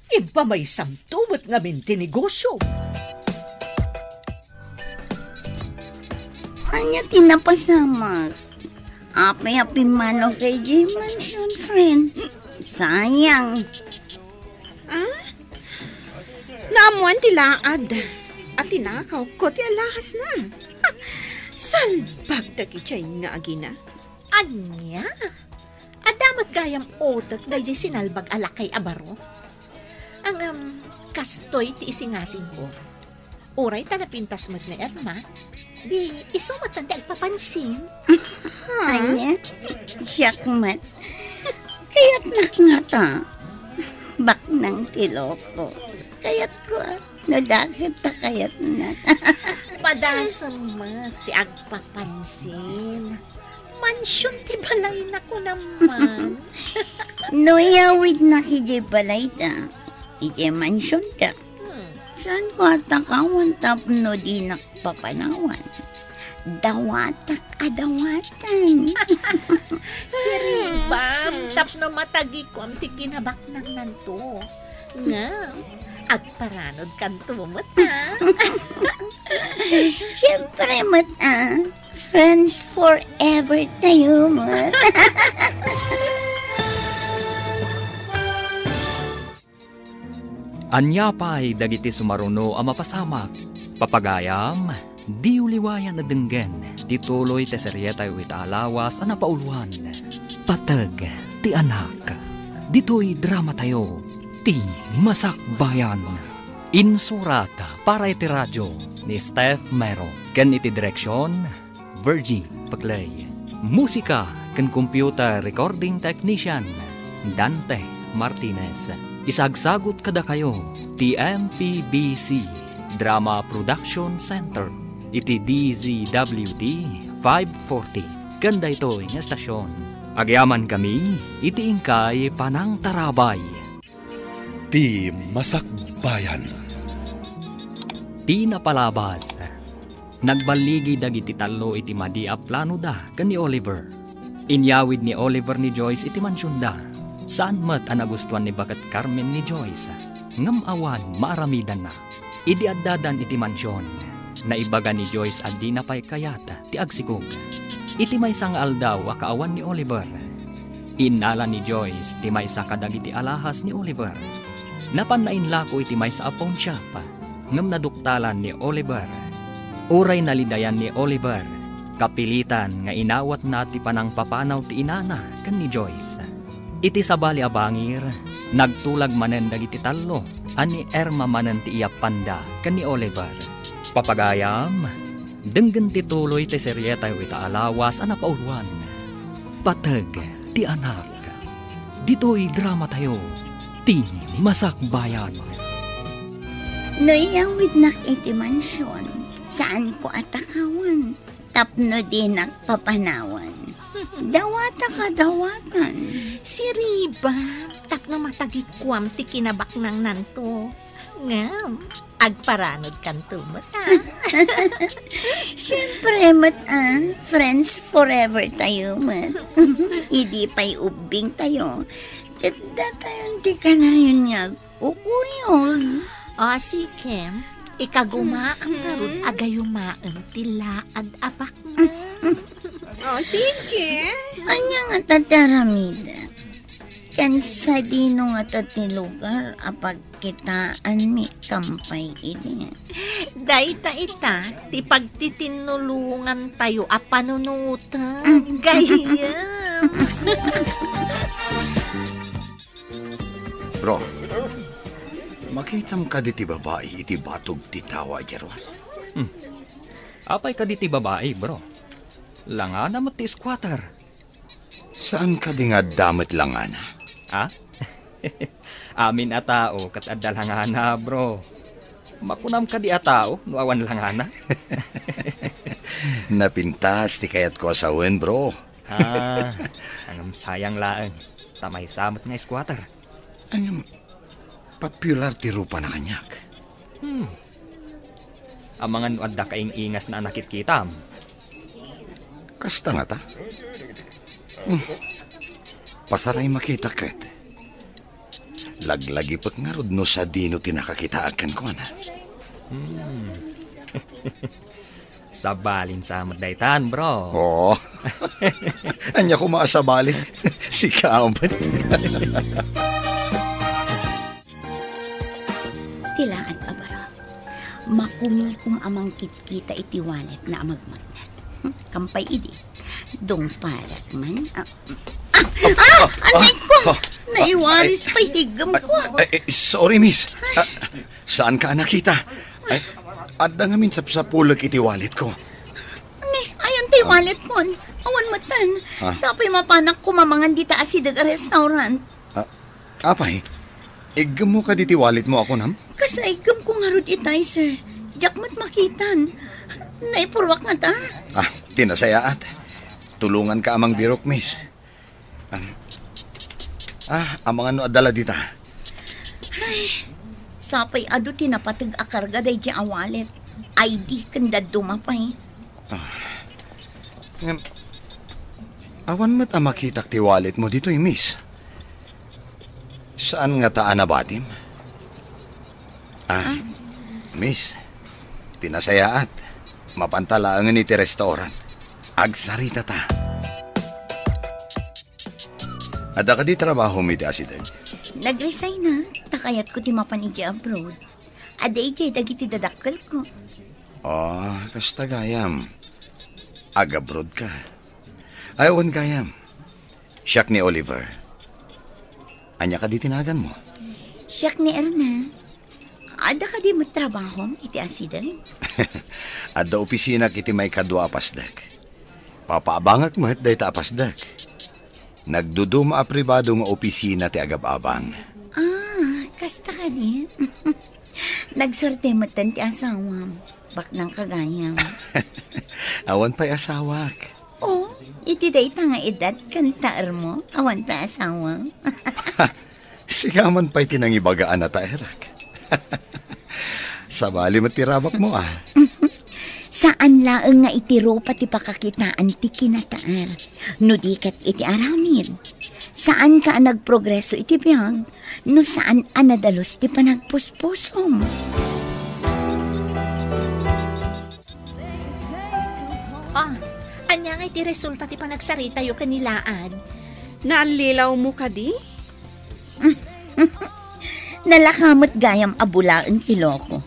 impamaysamto met ngamin ti negosiom. Ania ti napasamak? Apay a pimmanaw ka idiay mansion, friend? Sayang. Ah? Naammoan ti laad a tinakawko ti alahasna. Salbag dagiti nga agina. Ania? Adda met gayam utek daydiay sinalbag a lakay a baro? Ngem, kastoy ti isingasingko. Uray ta napintas met ni Irma, di isu met ti agpapansin. Ania? Siak met. Kayatnak ngata. Baknang ti loko. Kayatko, a. No la ket ta kayatnak. Padasem met ti agpapansin. Mansion ti balayna, kunam man. No iyawidnak idiay balayda, idiay mansionda, hmm, saanko a takawan tapno dinak papanawan? Dawatak a dawatan. Siribam tapno matagikuam ti kinabaknangnanto. Ngem, agparanodkanto met, a. Siempre met, a. Friends forever tayo met. Ania pay dagiti sumaruno a mapasamak? Papagayam, diyo liwayan a denggen ti tuloy ti serietayo ita a lawas a napauluan, Pateg ti Anak. Ditoy dramatayo, Ti Masakbayan. Insurat para iti radio ni Steph Mero ken iti direksion, Virgie Paclay. Musika ken computer recording technician, Dante Martinez. Isagsagut kadakayo ti M P B C Drama Production Center iti D Z W T five forty ken daytoy nga estasion. Agyamankami iti inkay panangtarabay. Ti Masakbayan. Ti napalabas. Nagballigi dagiti tallo iti madi a planoda ken ni Oliver. Inyawid ni Oliver ni Joyce iti mansionda. Saan met a nagustuan ni Baket Carmen ni Joyce, ngem awan maaramidanna. Idi addadan iti mansion, naibaga ni Joyce a dina pay kayat ti agsikog. Iti maysa nga aldaw a kaawan ni Oliver, innala ni Joyce ti maysa kadagiti alahas ni Oliver. Napanna inlako iti maysa a pawnshop, ngem naduktalan ni Oliver. Uray nalidayan ni Oliver, kapilitan nga inawatna ti panangpapanaw ti inana ken ni Joyce. Iti sabali a bangir, nagtulag manen dagiti tallo a ni Irma manen ti iyappanda ken ni Oliver. Papagayam, denggen ti tuloy ti serietayo ita a lawas a napauluan, Pateg ti Anak. Ditoy dramatayo, Ti Masakbayan. No iyawidnak iti mansion, saanko a takawan tapno dinak papanawan. Dawata kadawatan. Siriba, tapno matagikuam ti kinabaknangnanto. Ngem, agparanodkanto met, a? Siyempre met, a, friends forever tayo met. Idi pay ubbing tayo, ket datayon ti kanayon nga agkukuyog. O, sige. Ikagumaam ngarud a gayumaem ti laad a baknang. O, sige. Ania ngata ti aramidek? Ken sadino ngata ti lugar a pagkitaanmi kampay idi? Dayta ita ti pagtitinnulongantayo a panunoten. Gayyem. Bro, makitam kadi ti babai iti batog ti tawa idiay ruar? Hmm. Apay kadi ti babai, bro? Langana met ti squatter. Saan kadi nga adda met langana? Ha? Amin a tao ket adda langana, bro. Makunam kadi a tao no awan langana? Napintas ti kayatko a sawen, bro. Ah, ngem sayang laeng, ta maysa met nga squatter. Ngem, popular ti rupana kaniak. Hmm. Amangan no adda kaing-ingasna a nakitkitam. Kasta ngata? Hmm. Pasaray makitak ket. Laglagipek ngarud no sadino ti nakakitaak kenkuana. Hmm. Sabalin sa met daytan, bro. Oo. Ania koma a sabali? Sika met. Ti laad a baro, makumikom a mangkitkita iti walletna a magmagnet. Hmm, kampay idi, dungparak man. Ah, ah, ah, anay ko! Ah, ah, Naiwaris pay ti iggemko. Ah, eh, eh, sorry, miss. Ah, saanka a nakita? Ay, adda ngamin sapsapulek iti walletko. Ni, ayan ti walletkon. Awan metten. Ah. Sapay mapanak kumamangan dita asideg a restaurant. Ah, apay, iggemmo kadi ti walletmo a kunam? Kasla iggemko ngarud itay, sir. Diak met makitan. Naipurruak ngata. Ah, ti nasayaat. Tulonganka a mangbirok, miss. Am-, ah, amangan no adda la dita. Ay, sapay adu ti napateg a karga daydi a wallet, I D ken dadduma pay. Ah. Ngem, awan met a makitak ti walletmo ditoy, miss. Saan ngata a nabatim? Ah, ah, miss, ti nasayaat, mapanta laengen iti restaurant. Agsaritata. Adda kadi trabahom iti asideg? Nag-resign na, ta kayatko ti mapan idiay abroad. Adda idiay dagiti dadakkelko. Ah, kasta gayam. Ag-abroad ka. Ay, wen gayam. Siak ni Oliver. Ania kadi ti naganmo? Siak ni Erna. Adda kadi met trabahom iti asideg? Adda opisinak iti maikadua a pasdek. Papaabangak met dayta a pasdek. Nagduduma a pribado nga opisina ti agab-abang. Ah, kasta kadi? Nagsuerte metten ti asawam. Baknang ka gayam. Awan pay asawak. Oh, iti dayta nga edad ken taermo, awan pay asawam. Sigaman pay ti nangibaga a nataerak. Sabali met ti rabakmo, ah. Saan laeng nga iti rupa ti pakakitaan ti kinataer, no di ket iti aramid. Saanka a nagprogreso iti biag, no saan a nadalus ti panagpuspusom. Ah, ania nga iti resulta ti panagsaritayo ken ni Laad? Naallilawmo kadi? Nalaka met gayam a bulaen ti loko.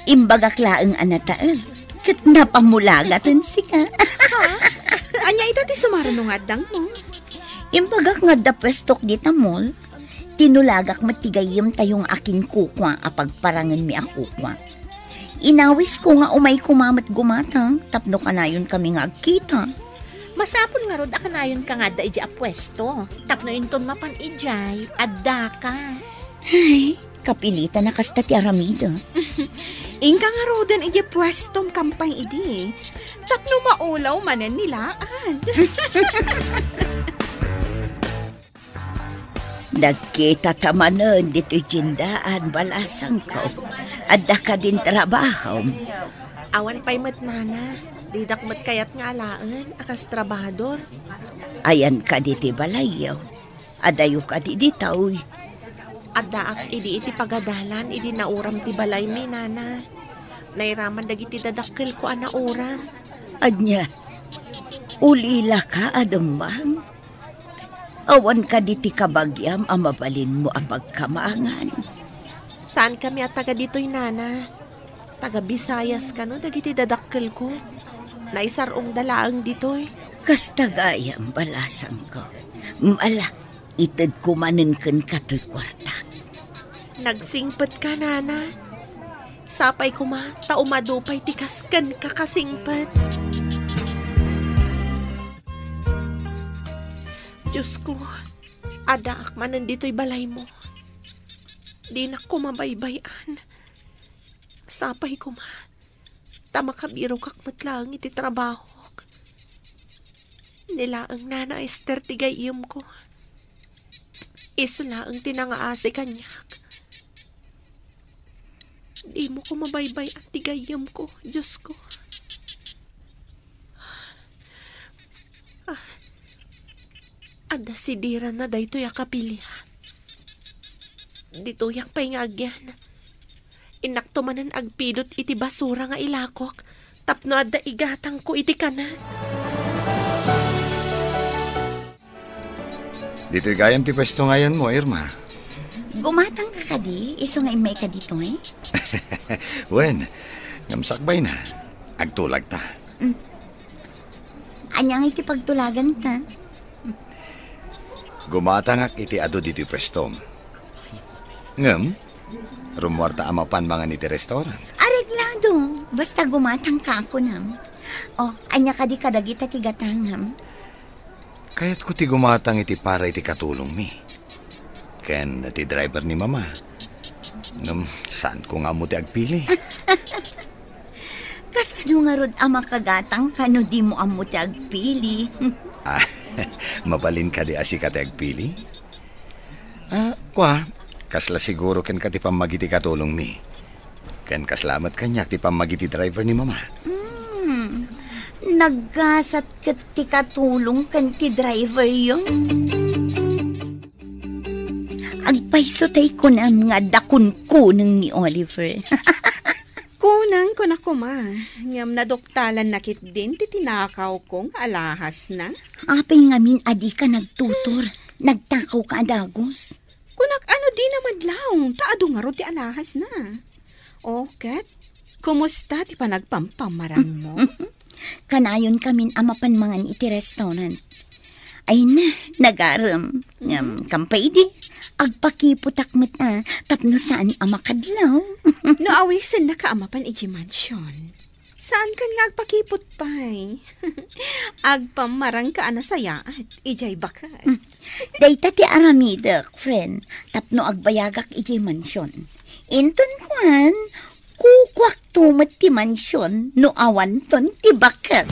Imbagak laeng a nataer, ket napamulagaten sika. Ha? Ania ita ti sumarno nga addangmo? Imbagak nga adda puestok dita mall. Tinulagak met ti gayyemtayo nga akinkukua a pagparangenmi a kukua. Inawisko nga umay koma met gumatang tapno kanayonkami nga agkita. Masapul ngarud a kanayonka nga adda idiay a puesto, tapno inton mapan idiay, addaka. Ay, kapilitan a kasta ti aramidek. Inka ngaruden idiay puestom kampay idi. Tapno maulaw manen ni Laad. Nagkitata manen ditoy tiendaan, balasangko. Adda kadin trabahom? Awan pay met, nana. Didak met kayat nga alaen a kas trabahador. Ayan kadi ti balayyo? Adayo kadi ditoy? Addaak idi iti pagadalan idi nauram ti balaymi, nana. Nairaman dagiti dadakkelko a nauram. Ania? Ulilaka a dumang? Awan kadi ti kabagiam a mabalinmo a pagkamangan? Saankami a taga ditoy, nana. Taga Visayas kano dagiti dadakkelko. Naisar-ongda laeng ditoy. Kasta gayam, balasangko. Ala, itedko manen kenka toy kuartak. Nagsingpetka, nana. Sapay koma ta umadu pay ti kas kenka kasingpet. Diosko, addaak manen ditoy balaymo. Dinak koma baybay-an. Sapay koma ta makabirokak met laeng iti trabahok. Ni laeng Nana Ester ti gayyemko. Isu laeng ti nangaasi kaniak. Dimo koma baybay-an ti gayyemko, Diosko. Ah, adda sidiranna daytoy a kapilian. Ditoyak pay nga agyan. Innakto manen agpidut iti basura nga ilakok tapno adda igatangko iti kanen. Ditoy gayam ti puesto nga ayanmo, Irma. Gumatang ka kadi, isu nga immayka ditoy? Wen, ngem sakbay na. Agtulag ta. Mm. Ania nga iti pagtulagan ta? Gumatangak iti adu ditoy puestom. Ngem, rummuarta a mapan mangan iti restaurant. Areglado. Basta gumatang ka, kunam. O, ania kadi kadagita ti gatangam? Kayatko ti gumatang iti para iti katulongmi ken ti driver ni Mama. Ngem, saanko nga ammo ti agpili. Kasano ngarud a makagatang ka no dimo ammo ti agpili? Ah, mabalin kadi a sika ti agpili? Ah, kua, kasla siguro kenka ti pammagiti katulongmi. Ken kasla met kaniak ti pammagiti driver ni Mama. Hmm, naggasat ket ti katulong ken ti driveryo. Agpayso tay kunam nga adda kunkuneng ni Oliver. Kunang kuna koma, ngem naduktalanna ketdin ti tinakawko nga alahasna. Apay ngamin a dika nagtutor? Nagtakawka a dagus? Kunak, ano di naman laung ta adu ngarud ti alahasna. O, ket, kumusta ti panagpampamarangmo? Kanayon kamin a mapan mangan iti restaurant. Ay na, nagarem. Ngem, kampay idi, agpakiputak met a, tapno saan a makadlaw. No awisenna ka a mapan iti mansion, saan kan nga agpakiput pay? Agpammarang ka a nasayaat, idiay baket. Mm. Dayta ti aramidek, friend, tapno agbayagak idiay mansion. Inton kuan, kukuakto met ti mansion no awanton ti baket.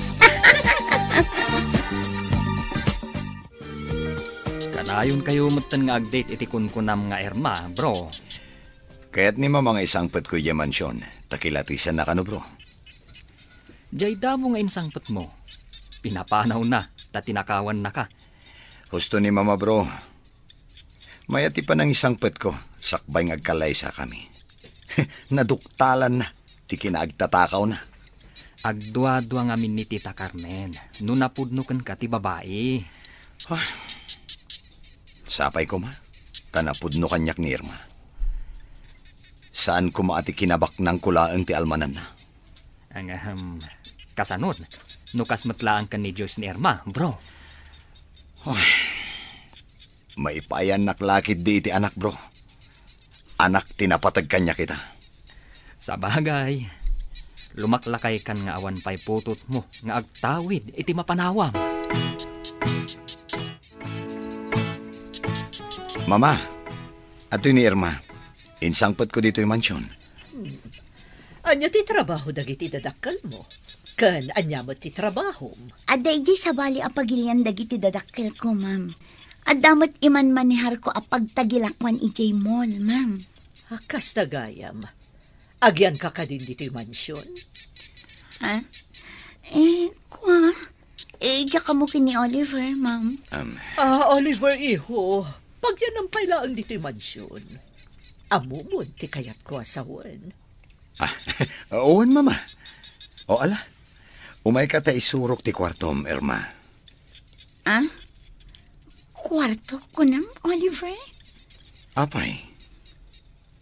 Kanayon kayo metten nga ag-date iti kunkunam nga Irma, bro. Kayat ni Mama nga isangpetko idiay mansion, ta kilatisanna kano, bro. Jay damo nga insangpetmo. Pinapanawna, ta tinakawannaka. Husto ni Mama, bro. Mayat ti panangisangpetko, sakbay nga agkalaysakami. Naduktalanna ti kinaagtatakawna. Agduadua ngamin ni Tita Carmen, no napudno kenka ti babai. Ah, sapay koma, ta napudno kaniak ni Irma. Saan koma a ti kinabaknangko laeng ti almananna. Ang, ahem, kasanon, no kas met laeng ken ni Joyce ni Irma, bro? Ay, maipayannak la ketdi iti anak, bro. Anak ti napateg kaniak ita. Sabagay, lumaklakay kan nga awan pay putotmo nga agtawid iti mapanawam. Mama, Adtoy ni Irma. Insangpetko ditoy mansion. Hmm. Ania ti trabaho dagiti dadakkelmo? Ken ania met ti trabahom? Adda idi sabali a pagilian dagiti dadakkelko, ma'am. Adda met imanmaneharko a pagtagilakuan idiay mall, ma'am. A, kasta gayam. Agianka kadin ditoy mansion? Ha? Eh, kua? Eh, diak ammo ken ni Oliver, ma'am. Um, Ah, Oliver, iho. Pagyanam pay laeng ditoy mansion. Ammom ti kayatko a sawen. Ah, wen, Mama. O, ala. Umayka ta isurok ti kuartom, Irma. Ah? Kuarto, kunam, Oliver? Apay,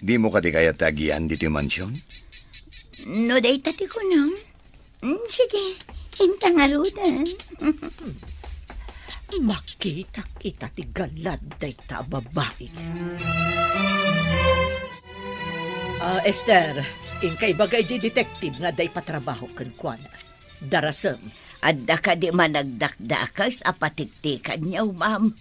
dimo kadi kayat ti agian ditoy mansion? No dayta ti kunam, mm, sige, inka ngaruden. Makitak ita ti galad dayta a babai. Ah, Esther, inka ibaga idiay detective nga adda ipatrabaho kenkuana. Darasem. Adda kadi managdakdakes a patiktikanyo, ma'am?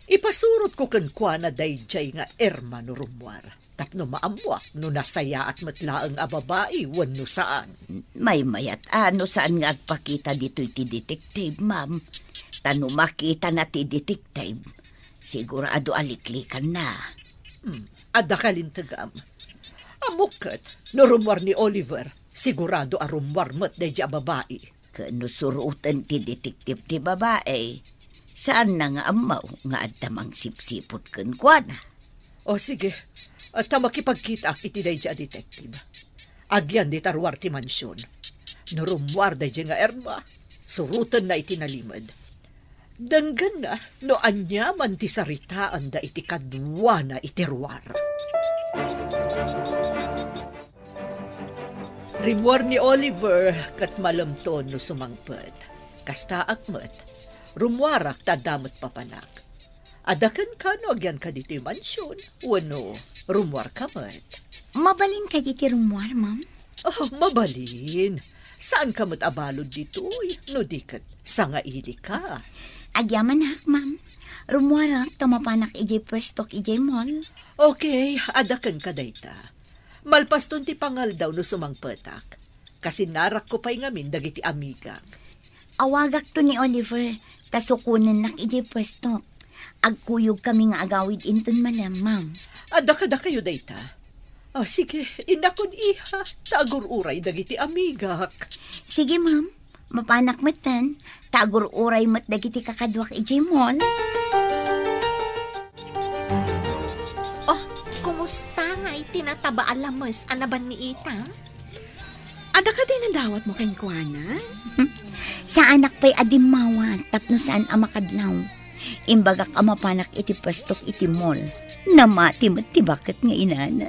Ipasurotko kenkuana daydiay nga Irma no rummuar, tapno maammuak no nasayaat met laeng a babai wenno saan. Maymayat a no saan nga agpakita ditoy ti detective, ma'am. Ta no makitana ti detective, sigurado a liklikanna. Hmm, adda kalintegam. Ammok ket, no rummuar ni Oliver, sigurado a rummuar met daydiay a babai. Ken no suroten ti detective ti babai, saanna nga ammo nga adda mangsipsiput kenkuana. O, sige. Ta makipagkitaak iti daydiay a detective. Agian dita ruar ti mansion. No rummuar daydiay nga Irma, surotenna iti nalimed. Denggenna no aniaman ti saritaanda iti kaduana iti ruar. Rimmuar ni Oliver ket malemto no sumangpet. Kastaak met, rummuarak ta adda met papanak. Adda kenka no agianka ditoy mansion wenno rummuarka met? Mabalin kadi ti rummuar, ma'am? Oh, mabalin. Saanka met a balud ditoy, no di ket sangailika. Agyamanak, ma'am. Rummuarak ta mapanak idiay puestok idiay mall. Okay, adda kenka dayta. Malpaston ti pangaldaw no sumangpetak. Kasinnarakko pay ngamin dagiti amigak. Awagakto ni Oliver, ta sukonennak idiay puestok. Agkuyogkami nga agawid inton malem, ma'am. Adda kadakayo dayta? Ah, sige, innakon, iha, ta agur-uray dagiti amigak. Sige, ma'am. Mapanak metten, ta agur-uray met dagiti kakaduak idiay mall. Oh, kumusta nga iti nataba a lames a nabanniitam? Adda kadi nadawatmo kenkuana? Saanak pay a dimmawat tapno saan a makadlaw. Imbagak a mapanak iti puestok iti mall. Namati met ti baket nga inana.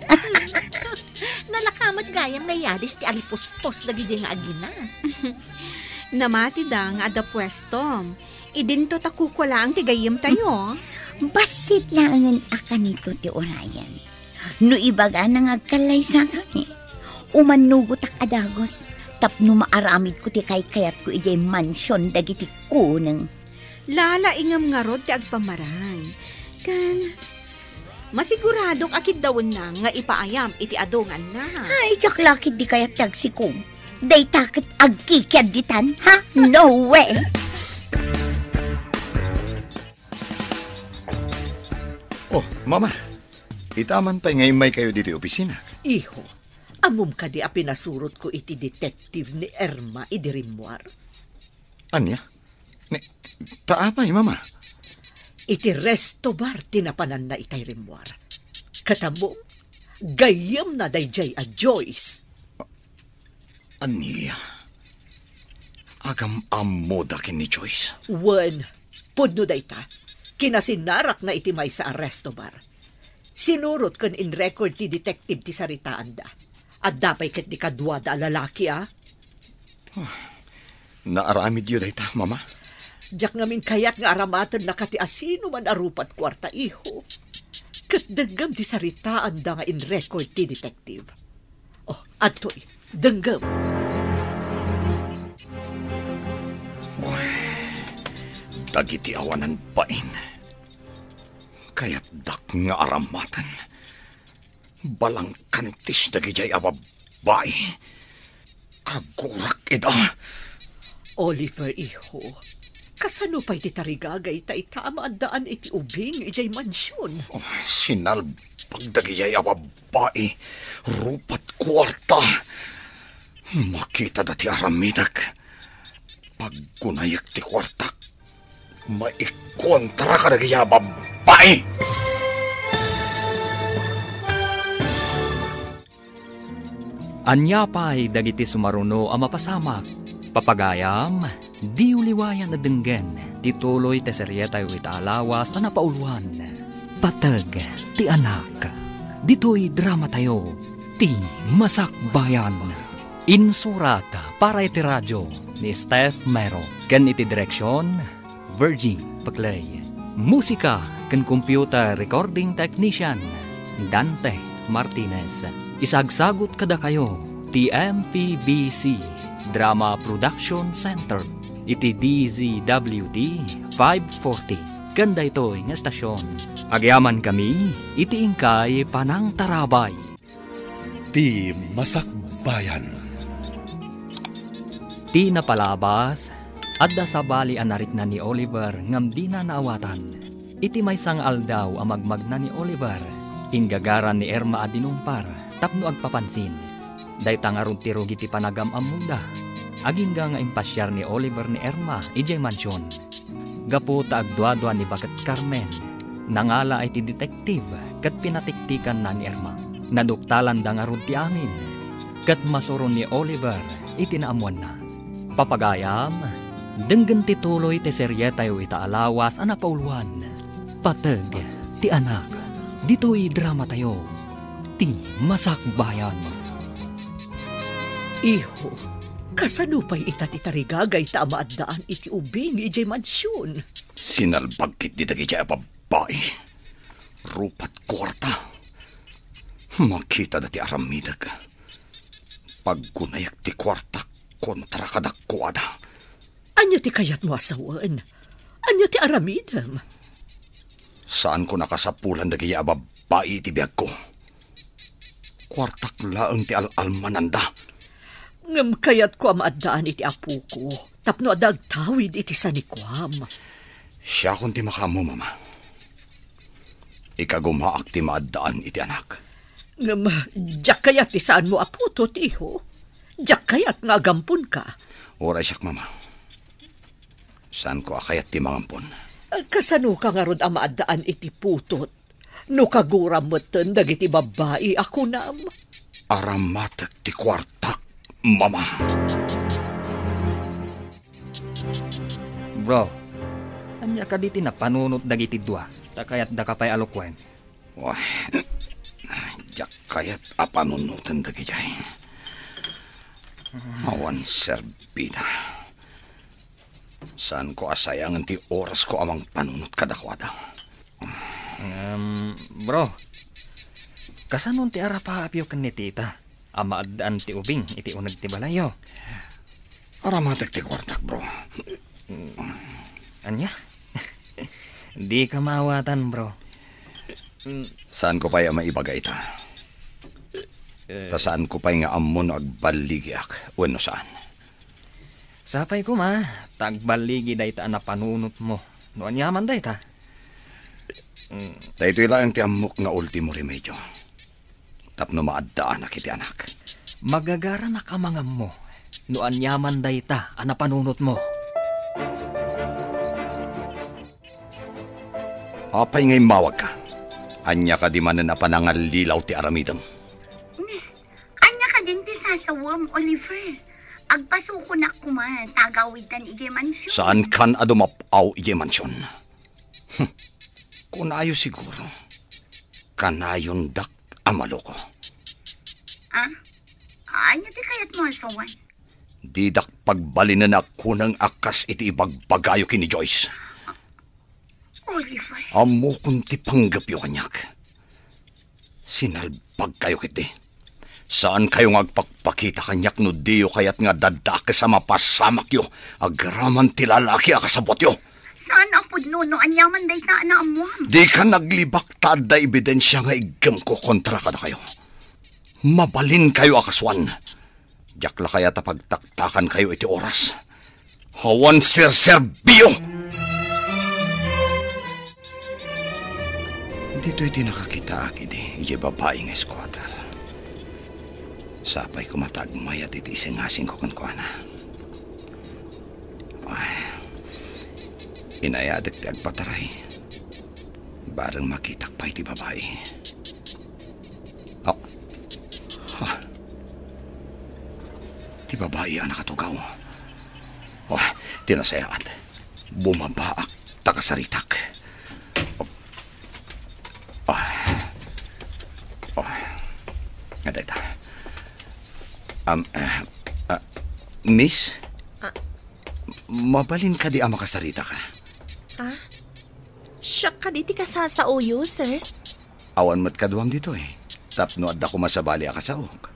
Nalaka met gayam nga yadis ti alipuspos dagidiay nga agina. Namatida nga adda puestom. Idinto ta kukua laeng ti gayyemtayo. Bassit laengen a kanito ti urayen. No ibagana nga agkallaysakami, umannugotak a dagus tapno maaramidko ti kaykayatko idiay mansion dagiti kuneng. Lalaingem ngarud ti agpamarang. Ken masiguradok a kiddawenna nga ipaayam iti adu nga annak. Ay, diak la ketdi kayat ti agsikom. Dayta ket agkikiadditan, ha? No way! Oh, Mama, ita man pay nga immaykayo ditoy opisina. Iho, ammom kadi a pinasurotko iti detective ni Irma idi rimmuar? Ania? Ni, ta apay, Mama? Iti resto bar ti napananna itay rimmuar. Ket ammom, gayyemna daydiay a Joyce. Ania? Agam-ammoda ken ni Joyce? Wen, pudno dayta. Kinasinnarakna iti maysa a resto bar. Sinurot ken in-record ti detective ti saritaanda. Adda pay ketdi kaduada a lalaki, a? Ah, naaramidyo dayta, Mama? Diak ngamin kayat nga aramatenna kati asino man a rupat kuarta, iho. Ket denggem ti saritaanda nga in-record ti detective. Oh, adtoy, denggem. Uy, dagiti awanan bain. Kayatdak nga aramaten. Balangkantis dagijay a babbai. Kagurak ida. Oliver, iho, kasano pay ti tarigagayta ita a maaddaan iti ubing idiay mansion? Oh, sinalbag dagijay a babbai. Rupat kuarta. Makitada ti aramidek. Paggunayek ti kuartak. Maikontra kadagiti a babbai! Ania pay dagiti sumaruno a mapasamak? Papagayam, diyo liwayan a denggen ti tuloy ti serietayo ita a lawas a napauluan, Pateg ti Anak. Ditoy dramatayo, Ti Masakbayan. Insurat para iti radio ni Steph Mero ken iti direksion, Virgie Paclay. Musika ken computer recording technician, Dante Martinez. Isagsagut kadakayo ti M P B C Drama Production Center iti D Z W T five forty ken daytoy nga estasion. Agyamankami iti inkay panangtarabay. Ti Masakbayan. Ti napalabas, adda sabali a narikna ni Oliver ngem dina naawatan. Iti maysa nga aldaw a magmagna ni Oliver, inggagaran ni Irma a dinumpar tapno agpapansin. Dayta ngarud ti rugi ti panagam-ammoda. Agingga nga impasiar ni Oliver ni Irma idiay mansion. Gapu ta agduadua ni baket Carmen, nangala iti detective ket pinatiktikanna ni Irma. Naduktalanda ngarud ti amin, ket masuron ni Oliver iti naammoanna. Papagayam, denggen ti tuloy ti serietayo ita a lawas a napauluan, Pateg ti Anak. Ditoy dramatayo, Ti Masakbayan. Iho, kasano pay ita ti tarigagayta a maaddaan iti ubing idiay mansion? Sinalbag ketdi dagiti a babbai. Rupat kuarta. Makitada ti aramidek. Paggunayek ti kuartak kontra kadakuada. Ania ti kayatmo a sawen? Ania ti aramidem? Saanko nakasapulan dagiti a babbai iti biagko. Kuartak laeng ti al-almananda. Ngem kayatko a maaddaan iti apoko tapno adda agtawid iti sanikuam. Siakon ti makaammo, Mama. Ikagumaak ti maaddaan iti anak. Ngem diak kayat ti saanmo a putot, iho. Diak kayat nga agamponka. Uray siak, Mama. Saanko a kayat ti mangampon. Kasanoka ngarud a maaddaan iti putot no kaguram metten dagiti babbai a kunam? Aramatek ti kuartak, Mama. Bro, ania kadi ti napanunot dagiti dua? Ta kayatdaka pay a lukuen. Wah, diak kayat a panunoten dagijay. Awan serbida. Saanko a sayangen ti orasko a mangpanunot kadakuada. Em, bro, kasanon ti arapaapyo ken ni tita a maaddaan ti ubing iti uneg ti balayyo? Aramatek ti kuartak, bro. Ania? Dika maawatan, bro. Saanko pay a maibaga ita. Eh. Ta saanko pay nga ammo no agballigiak wenno saan. Sapay koma, ta agballigi dayta a napanunotmo. No aniaman dayta? Mm. Daytoy laeng ti ammok nga ultimo remedio. Tapno maaddaanak iti anak. Magagaranak a mangammo no aniaman dayta a napanunotmo. Apay nga immawagka? Ania kadi manen a panangallilaw ti aramidem? Ania kadin ti sasawem, Oliver? Agpasukonak koma ta agawidkan idiay mansion. Saankan a dumap-aw idiay mansion? Hmm. Kunayo siguro, kanayondak a maloko. Ah? Ania ti kayatmo a sawen? Didak pagbalinen a kuneng a kas iti ibagbagayo ken ni Joyce. Oliver. Ammokon ti panggepyo kaniak. Sinalbagkayo ketdi. Saankayo nga agpakpakita kaniak no diyo kayat nga daddakes a mapasamakyo agraman ti lalaki a kasabutyo. Saan a pudno no ania man dayta a naammoam. Dika naglibak ta adda ebidensia nga iggem ko kontra kadakayo. Mabalin kayo a kasuan. Diak la kayat a pagtaktakan kayo iti oras. Awan serserbio! Ditoy ti nakakitaak idi, idiay babai nga squatter. Sapay koma ta agmayat iti isingasingko kenkuana. Ay, inayadek ti agpataray. Bareng makitak pay ti babai. Oh. Ha. Ti babai a nakatugaw. Oh, ti nasayaat. Bumabaak ta kasaritak. Oh. Oh. Adayta. Um, eh, ah, miss? Ah. Mabalin kadi a makasaritaka? Ah? Siak kadi ti kasasaoyo, sir? Awan met kaduam ditoy. Tapno adda koma sabali a kasaok.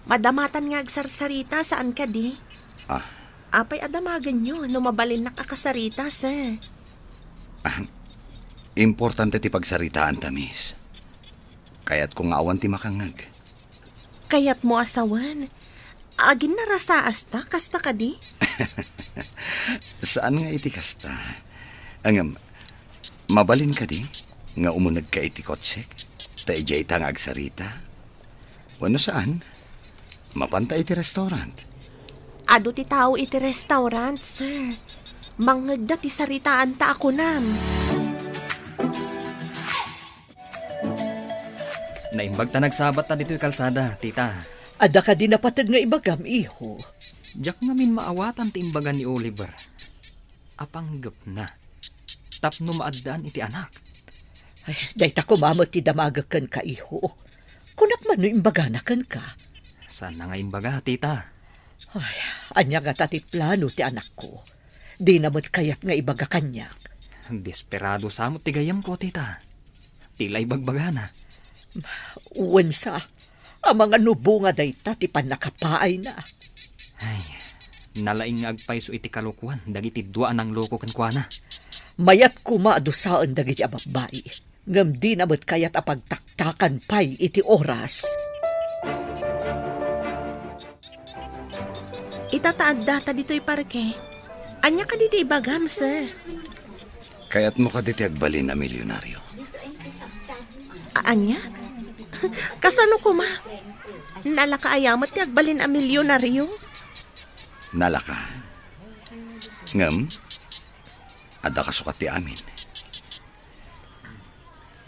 Madamatan nga agsarsarita, saan kadi? Ah. Apay a damagenyo no mabalinnak a kasarita, sir? Ah, importante ti pagsaritaanta, miss. Kayatko nga awan ti makangngeg. Kayatmo a sawen? Aginnarasaasta, kasta kadi? Saan nga iti kasta. Ngem, mabalin kadi nga umunegka iti kotsek? Ta idiayta nga agsarita? Wenno saan? Mapanta iti restaurant. Adu ti tao iti restaurant, sir. Mangngegda ti saritaanta a kunam. Naimbag ta nagsabatta ditoy kalsada, tita. Adda kadi napateg nga ibagam, iho? Diak ngamin maawatan ti imbaga ni Oliver. Apanggepna. Tapno maaddaan iti anak. Ay, dayta koma met ti damagek kenka, iho. Kunak man no imbagana kenka. Saanna nga imbaga, tita? Ay, ania ngata ti plano ti anakko? Dina met kayat nga ibaga kaniak. Desperado sa met ti gayyemko, tita. Ti la ibagbagana. Wen sa, amangan no bunga dayta ti pannakapaayna. Ay, nalaing nga agpayso iti kalokoan dagiti dua a nangloko kenkuana. Mayat koma a dusaen dagiti a babbai, ngem dina met kayat a pagtaktakan pay iti oras. Ita ta addata ditoy parke. Ania kadi ti ibagam, sir? Kayatmo kadi ti agbalin a milyonario? A-, ania? Kasano koma? Nalaka aya met ti agbalin a milyonario? Nalaka. Ngem, adda kasukat ti amin.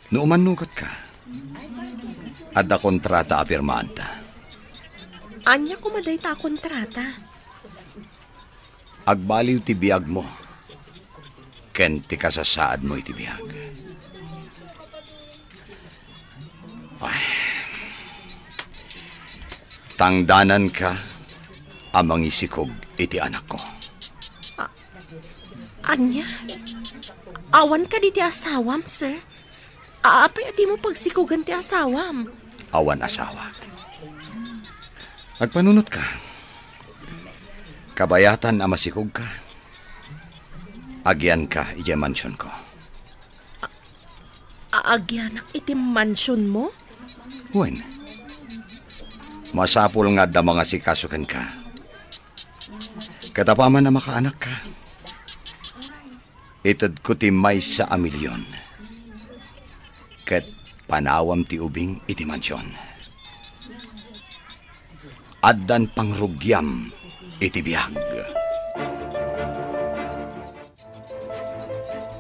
No umannugetka, adda kontrata a pirmaanta. Ania koma dayta a kontrata? Agbaliw ti biagmo ken ti kasasaadmo iti biag. Ay. Tangdananka a mangisikog iti anakko. A-, ania? Awan kadi ti asawam, sir? A-, apay a dimo pagsikogen ti asawam? Awan asawak. Agpanunotka. Kabayatan a masikogka, agianka idiay mansionko. A-, agianak iti mansionmo? Wen, masapul nga adda mangasikaso kenka. Ket apaman a makaanakka, itedko ti maysa a milion ket panawam ti ubing iti mansion. Addan pangrugiam iti biag.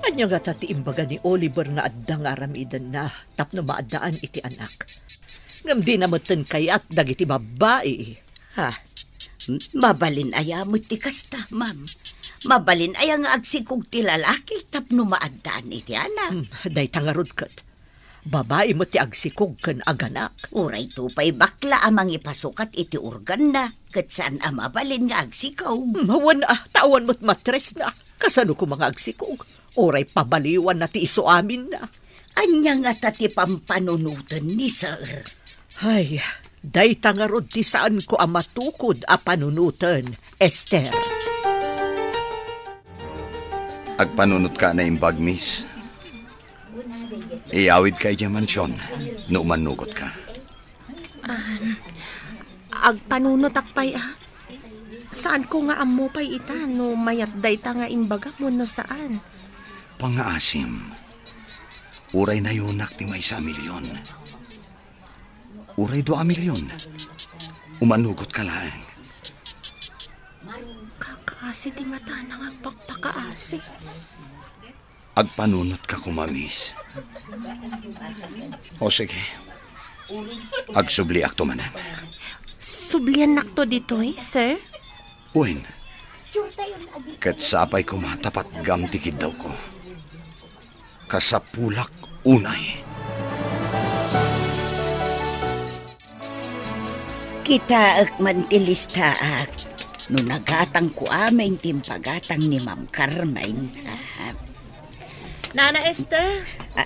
Ania ngata ti imbaga ni Oliver nga adda nga aramidenna tapno maaddaan iti anak? Ngem dina metten kayat dagiti babbai. Ha? M-, mabalin aya met ti kasta, ma'am? Mabalin aya nga agsikog ti lalaki tapno maaddaan iti anak? Hmm, dayta ngarud ket. Babai met ti agsikog ken aganak. Uray to pay bakla a mangipasukat iti organna, ket saan a mabalin nga agsikog. Hmm, wen a, ta awan met matresna. Kasano koma nga agsikog? Uray pabaliwanna ti isu aminna. Ania ngata ti pampanunoten ni sir? Ay, dayta ngarud ti saanko a matukod a panunoten, Esther. Agpanunotka a naimbag, miss. Iyawidka idiay mansion no umannugotka. Ah, agpanunotak pay, ah. Saanko nga ammo pay ita no mayat dayta nga imbagam wenno saan. Pangngaasim, uray nayonak ti maysa a milyon. Uray dua a milyon. Umannugotka laeng. Kakaasi ti matana nga agpakpakaasi. Agpanunotka koma, miss. O sige. Agsubliakto manen. Subliannakto ditoy, sir? Wen. Ket sapay koma ta patgam ti kiddawko. Kasapulak unay. Kitaek man ti listaak no nagatangko amin ti impagatang ni Ma'am Carmen. Ah. Nana Esther? Ah,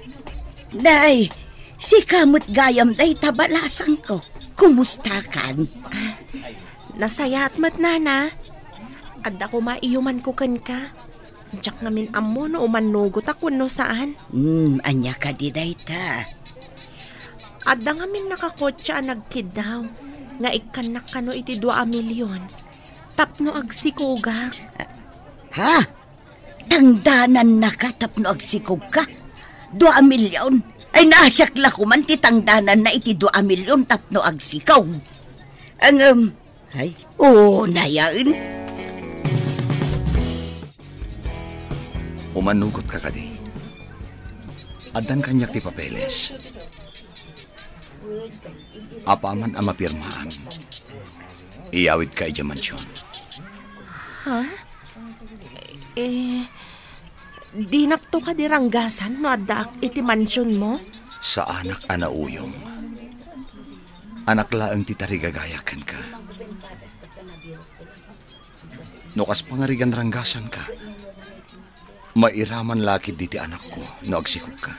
Nay, sika met gayam dayta balasangko. Kumustakan? Nasayaat met, Nana. Adda koma iyumanko kenka. Diak ngamin ammo no umannugotak wenno saan. Hmm, ania kadi dayta? Adda ngamin nakakotse a nagkiddaw nga ikkannak kano iti dua a milyon tapno agsikogak. Ha? Tangdanannaka tapno agsikogka? Dua a milyon? Ay, naasiak la koman ti tangdananna iti dua a milyon tapno agsikog. Ngem, ay, unayen. Umanugotka kadi? Addan kaniak ti papeles. Apaman a mapirmaam, iyawidka idiay mansion. Ha? Eh, dinakto kadi ranggasan no addaak iti mansionmo? Saanak a nauyong. Anak laeng ti tarigagayak kenka. No kas pangarigan ranggasanka, mairaman la ketdi ti anakko no agsikogka.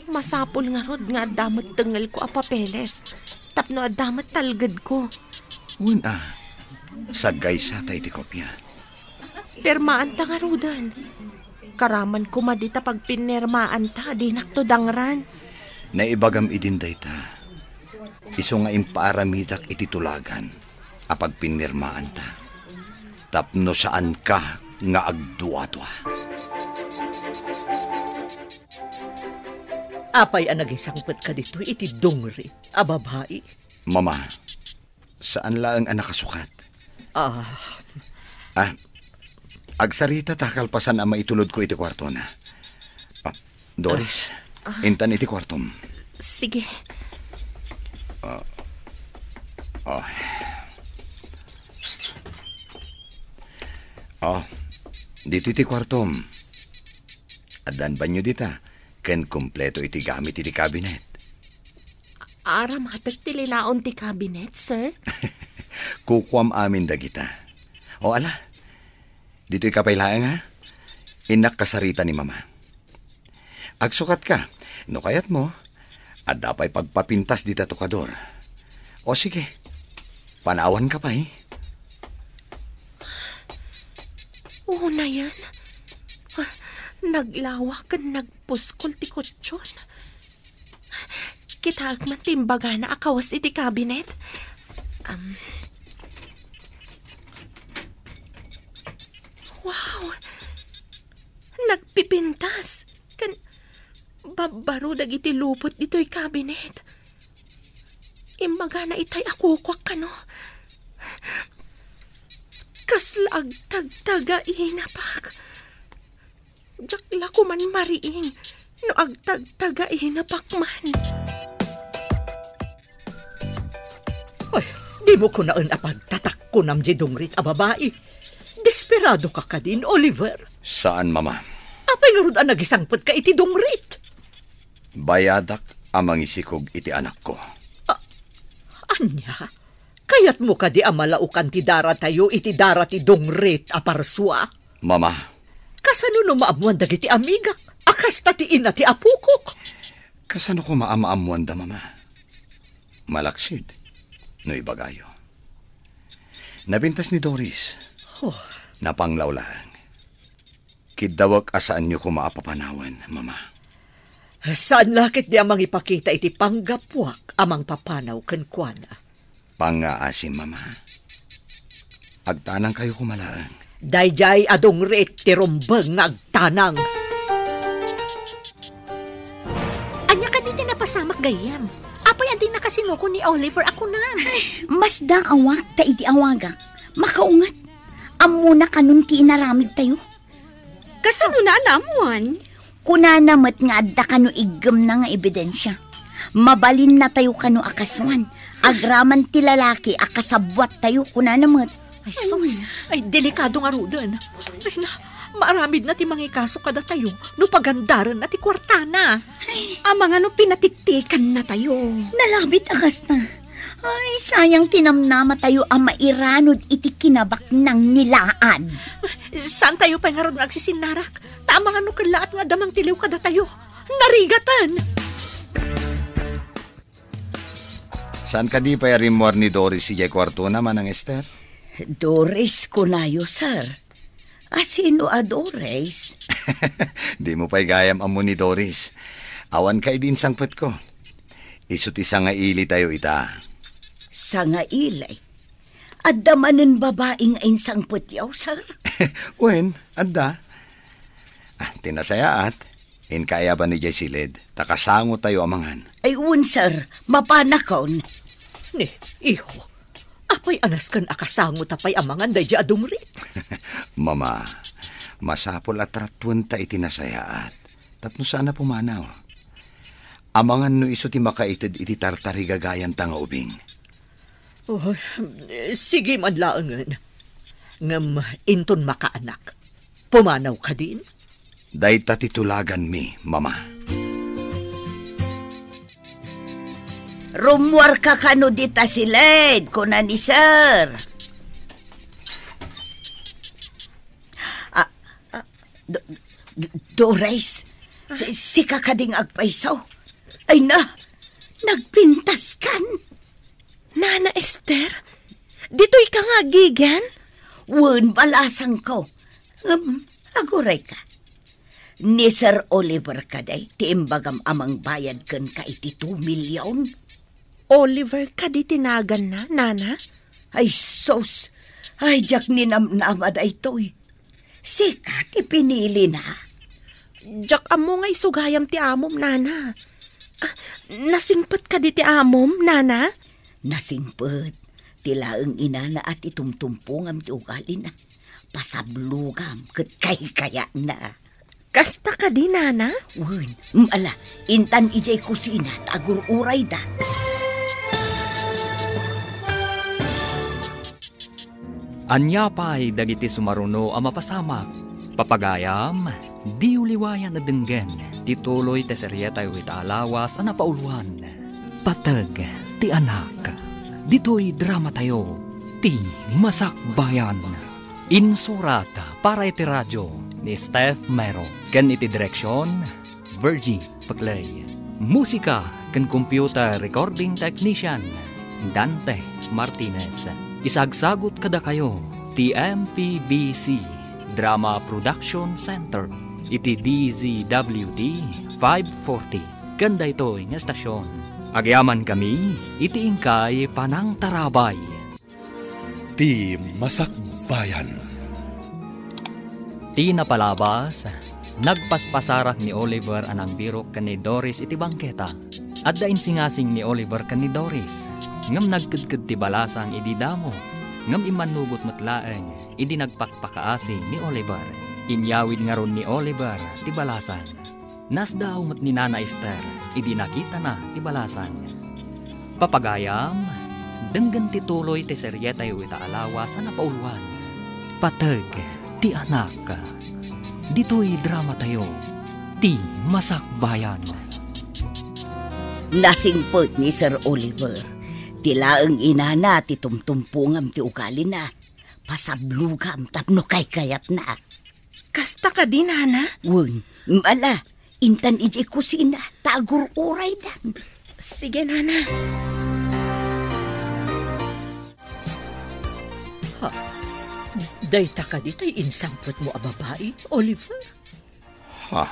Masapul ngarud nga adda met tengngelko a papeles tapno adda met talgedko. Wen a, saggaysata iti kopia. Pirmaanta ngaruden. Karaman koma dita pagpinirmaanta, dinakto dangran. Naibagam idin dayta. Isu nga impaaramidak iti tulagan a pagpinirmaanta tapno saanka nga agduadua. Apay a nagisangpetka ditoy iti dungrit a babai? Mama, saan laeng a nakasukat. Ah. Ah, agsarita ta kalpasan a maitulodko iti kuartona. Ah, Doris, ah, intan iti kuartom. Sige. Ah, ah. Ah, ditoy ti kuartom. Addan banyo dita, ken kompleto iti gamit iti kabinet. Aramatek ti linaon ti kabinet, sir? Kukuam amin dagita. O ala, ditoy ka pay laeng, ha? Innak kasarita ni Mama. Agsukatka, no kayatmo, adda pay pagpapintas dita tokador. O sige, panawanka pay. Unayen, ah, naglawa ken nagpuskol ti kutson. Kitaek man ti imbagana a kawes iti kabinet. Am. Wow! Nagpipintas ken babbaro dagiti lupot ditoy kabinet. Imbagana itay a kukuak kano. Kasla agtagtagainapak. Diak la koman mariing no agtagtagainapak man. Ay, dimo kunaen a pagtatakkonam diay dungrit a babai. Desperadoka kadin, Oliver? Saan, Mama. Apay ngarud a nagisangpetka iti dungrit? Bayadak a mangisikog iti anakko. A-, ania? Kayatmo kadi a malaokan ti daratayo iti dara ti dungrit a parsua? Mama. Kasano no maammuan dagiti amigak a kasta ti ina ti apokok? Kasano koma a maammuanda, Mama? Malaksid no ibagayo. Napintas ni Doris. Oh. Napanglaw laeng. Kiddawek a saanyo koma a papanawen, Mama. Saan la ketdi a mangipakita iti panggapuak a mangpapanaw kenkuana. Pangngaasim, Mama. Agtanangkayo koma laeng. Daydiay a dungrit ti rumbeng nga agtanang. Ania kadi ti napasamak gayyem? Apay a di nakasinukon ni Oliver a kunam? Masdaawak ta idi awagak, makaunget. Ammona kanon ti inaramidtayo. Kasano na a naammoan? Kunana met nga adda kano iggemna nga ebidensia. Mabalinnatayo kano a kasuan, agraman ti lalaki a kasabuattayo, kunana met. Ay, sus! Ay, delikado ngaruden. Ay, na, maaramidna ti mangikaso kadatayo no pagandarenna ti kuartana. Amangan no pinatiktikaannatayo. Nalabit a kasta. Ay, sayang ti namnamatayo a mairanod iti kinabaknang ni Laan. Saantayo pay ngarud nga agsisinnarak? Ta amangan no kellaat nga adda mangtiliw kadatayo. Narigaten! Saan kadi pay a rimmuar ni Doris idiay kuartona, Manang Ester? Doris, kunayo, sir. A, sino a Doris? Dimo pay gayam ammo ni Doris. Awanka idi insangpetko. Isu ti sangailitayo ita. Sangaili? Adda manen babai nga insangpetyo, sir? Wen, adda. Ah, ti nasayaat, inka aya ban idiay siled, ta kasangotayo a mangan. Ay, wen, sir. Mapanakon. Ni, iho, apay a nasken a kasangota pay a mangan daydiay a dungrit? Mama, masapul a tratuenta iti nasayaat tapno saan a pumanaw. Amangan no isu ti makaited iti tartarigagayanta nga ubing. Oh, sige man laengen. Ngem inton makaanak, pumanaw kadin? Dayta ti tulaganmi, Mama. Rummuarka kano dita siled, kuna ni Sir. Ah, ah, Do-, Do-, Doris, si-, sika kadi nga agpayso? Ay na, nagpintaskan. Nana Ester, ditoyka nga agigan? Wen, balasangko. Ngem, agurayka. Ni Sir Oliver kadi ti imbagam a mangbayad kenka iti two million? Oliver kadi ti naganna, Nana? Ay, sus! Ay, diak ninamnama daytoy. Sika ti pinilina. Diak ammo nga isu gayam ti amom, Nana. Ah, nasingpet kadi ti amom, Nana? Nasingpet. Ti laeng inana a ti tumtumpongam ti ugalina. Pasablogam ket kaykayatna. Kasta kadi, Nana? Wen, mm, ala, intan idiay kusina ta agur-urayda. Ania pay dagiti sumaruno a mapasamak? Papagayam, diyo liwayan a denggen ti tuloy ti serietayo ita a lawas a napauluan, Pateg ti Anak. Ditoy dramatayo, Ti Masakbayan. Insurat para iti radio ni Steph Mero ken iti direksion, Virgie Peclay. Musika ken computer recording technician, Dante Martinez. Isagsagut kadakayo ti M P B C Drama Production Center iti D Z W T five forty ken daytoy nga estasion. Agyamankami iti inkay panangtarabay. Ti Masakbayan. Ti napalabas, nagpaspasarak ni Oliver a nangbirok ken ni Doris iti bangketa. Adda insingasing ni Oliver ken ni Doris, ngem nagkedked ti balasang idi damo, ngem immannugot met laeng idi nagpakpakaasi ni Oliver. Inyawid ngarud ni Oliver ti balasang. Nasdaaw met ni Nana Ester idi nakitana ti balasang. Papagayam, denggen ti tuloy ti serietayo ita a lawas a napauluan, Pateg ti Anak. Ditoy dramatayo, Ti Masakbayan. Nasingpet ni Sir Oliver. Ti laeng inana ti tumtumpongam ti ugalina. Pasablogam tapno kaykayatna. Kasta kadi, Nana? Wen, ala, intan idiay kusina, ta agur-uraydan. Sige, Nana. Ha? Dayta kadi tay insangpetmo a babai, Oliver? Ha?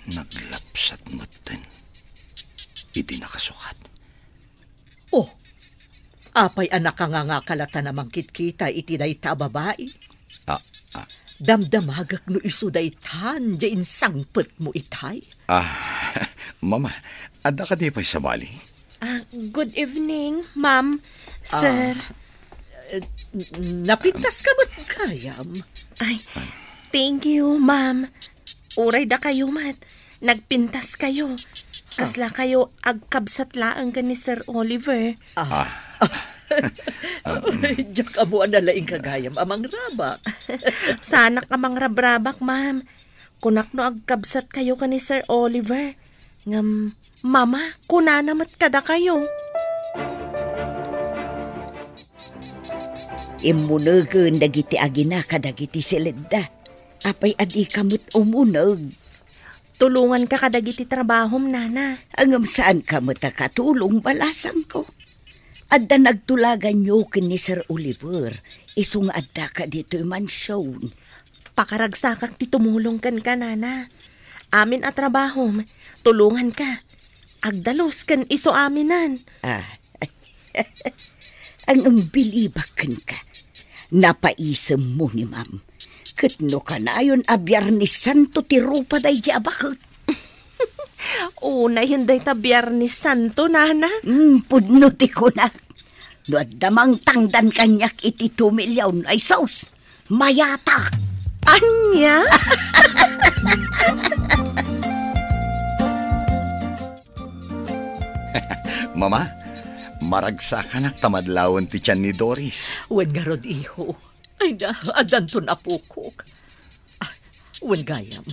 Naglapsat metten iti nakasukat. Oh, apay a nakangangaka latta a mangkitkita iti dayta a babai? Ah, ah. Damdamagek no isu daytan diay insangpetmo itay. Ah, Mama, adda kadi pay sabali? Ah, good evening, ma'am, sir. Ah, eh, n-, napintas ka met gayam? Ay, thank you, ma'am. Uray dakayo met, nagpintas kayo. Ha? Kasla kayo agkabsat laeng ken ni Sir Oliver. Ah. Ah. Ay, diak ammo a nalaing ka gayam a mangrabak. Saanak a mangrabrabak, ma'am. Kunak no agkabsat kayo ken ni Sir Oliver. Ngem, Mama, kunana met kadakayo. Immunegen dagiti agina kadagiti siledda. Apay a dika met umuneg? Tulonganka kadagiti trabahom, Nana. Ngem saanka met a katulong, balasangko. Adda nagtulaganyo ken ni Sir Oliver, isu nga addaka ditoy mansion. Pakaragsakak ti tumulong kenka, Nana. Amin a trabahom, tulonganka. Agdalus ken isu aminen. Ah. Ang umbilibak kenka. Napaisemmo ni Ma'am. Ket no kanayon a Biernes Santo ti rupa daydi a baket. Unayen dayta Biernes Santo, Nana. Mm, pudno ti kunak. No adda mangtangdan kaniak iti tumiliaw, ay sus, mayatak. Ania? Mama, maragsakanak ta madlawen ti tian ni Doris. Wen ngarud, iho. Ay na, addanton apokok. Ah, wen gayam.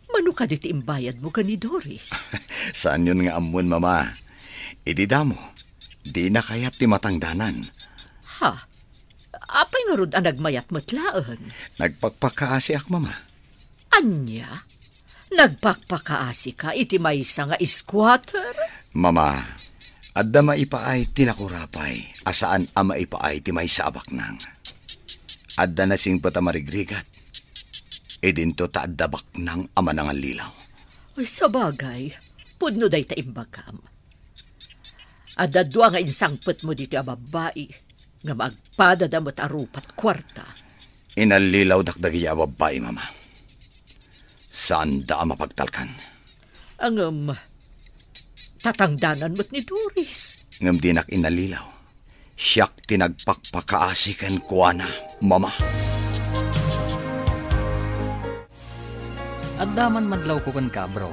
Mano kadi ti imbayadmo ken ni Doris? Saanyon nga ammon, Mama. Idi damo, dina kayat ti matangdanan. Ha? Apay ngarud a nagmayat met laeng? Nagpakpakaasiak, Mama. Ania? Nagpakpakaasika iti maysa nga squatter? Mama, adda maipaay ti nakurapay a saan a maipaay ti maysa a baknang. Adda nasingpet a marigrigat. Idinto ta adda baknang a manangallilaw. Ay, sabagay, pudno dayta imbagam. Adda dua nga insangpetmo ditoy a babbai, nga maagpadada met a rupat kuarta. Inallilawdak dagiti a babbai, Mama. Saanda a mapagtalkan. Ngem, tatangdanan met ni Doris. Ngem dinak inallilaw. Siak ti nagpakpakaasi kenkuana, Mama. Adda man madlawko kenka, bro.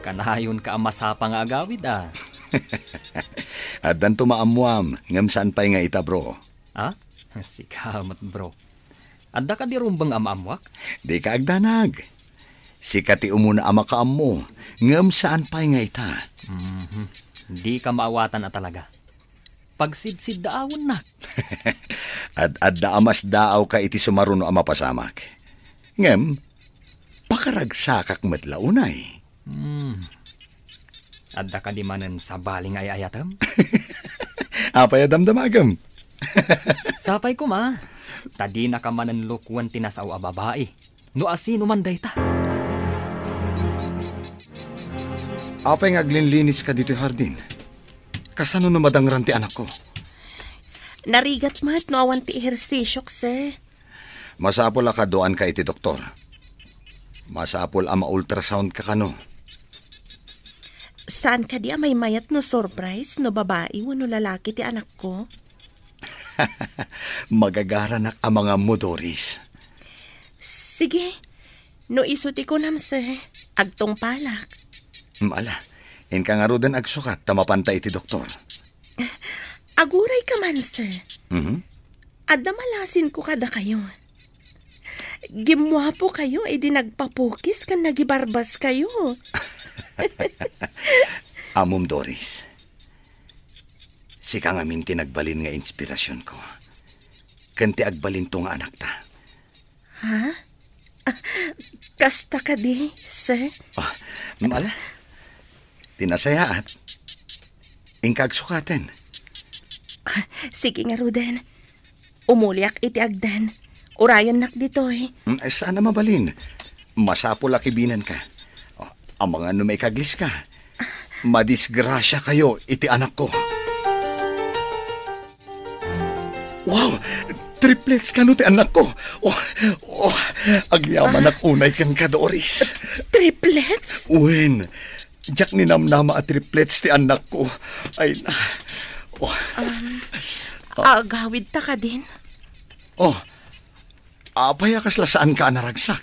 Kanayonka a masapa nga agawid, a. Addanto maammoam, ngem saan pay nga ita, bro. A? Sika met, bro. Adda kadi rumbeng a maammoak? Dika agdanag. Sika ti umuna a makaammo, ngem saan pay nga ita. Mhm. Dika maawatan a talaga. Pagsidsiddaawennak. Ad-adda a masdaawka iti sumaruno a mapasamak. Ngem, pakaragsakak met la unay. Hmm. Adda kadi manen sabali nga ay-ayatem? Apay a damdamagem? Sapay koma, ta dinaka manen lukuen ti nasao a babai, no asino man dayta. Apay nga aglinlinis ka ditoy hardin? Kasano no madangran ti anakko? Narigat met no awan ti ehersisiok, sir. Masapul a kaduaanka iti doktor. Masapul a ma-ultrasound ka kano. Saan kadi a maymayat no surprise no babai wenno lalaki ti anakko? Magagaranak a mangammo, Doris. Sige. No isu ti kunam, sir, agtungpalak. Mm, ala, inka ngaruden agsukat ta mapanta iti doktor. Aguray ka man, sir. Mhm. Adda malasinko kadakayo. Gimmuapo kayo idi nagpapukis ken nagibarbas kayo. Ammom, Doris. Sika ngamin ti nagbalin nga inspirasionko, ken ti agbalinto nga anakta. Ha? Ah, kasta kadi, sir? Ah, mala. Ti nasayaat, inka agsukaten. Ah, sige ngaruden. Umuliak iti agdan. Urayennak ditoy. Mm, ay, saan a mabalin. Masapul a kibinenka. O, amangan no maikagliska. Madisgrasiakayo iti anakko. Wow! Triplets kano ti anakko. Oh, oh, agyamanak unay kenka, Doris. Triplets? Wen, diak ninamnama a triplets ti annakko. Ay na. Oh. Um, agawidta kadin? Oh, apay a kasla saanka a naragsak?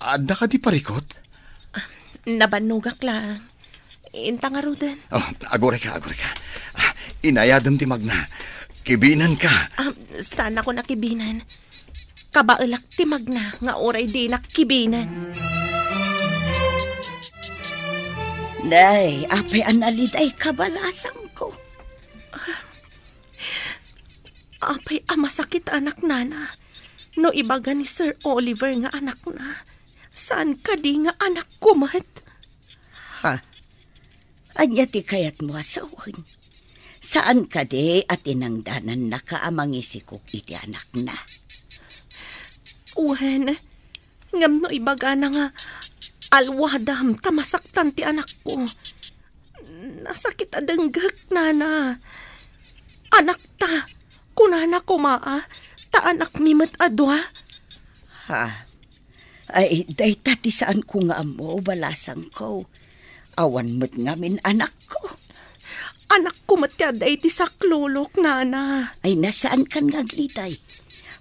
Adda kadi parikut? Nabannogak laeng. Inta ngaruden. Oh, agurayka, agurayka. Ah, inayadem ti magna. Kibinenka. Ah, saanakon a kibinen. Kabaelak ti magna nga uray dinak kibinen. Nay, apay a naliday ka, balasangko? Apay a masakit, anak, nana, no ibaga ni Sir Oliver nga anakna, saan kadi nga anakko met? Ha? Ania ti kayatmo a sawen? Saan kadi a tinangdanannaka a mangisikog iti anakna? Wen, ngem no ibagana nga alwadam ta masaktan ti anakko, nasakit a denggek, nana. Anakta, kunana koma a, ta anakmi met a dua. Ha? Ay, dayta ti saanko nga ammo, balasangko. Awan met ngamin anakko. Anakko met ti adda iti saklulok, nana. Ay, na saankan nga agliday.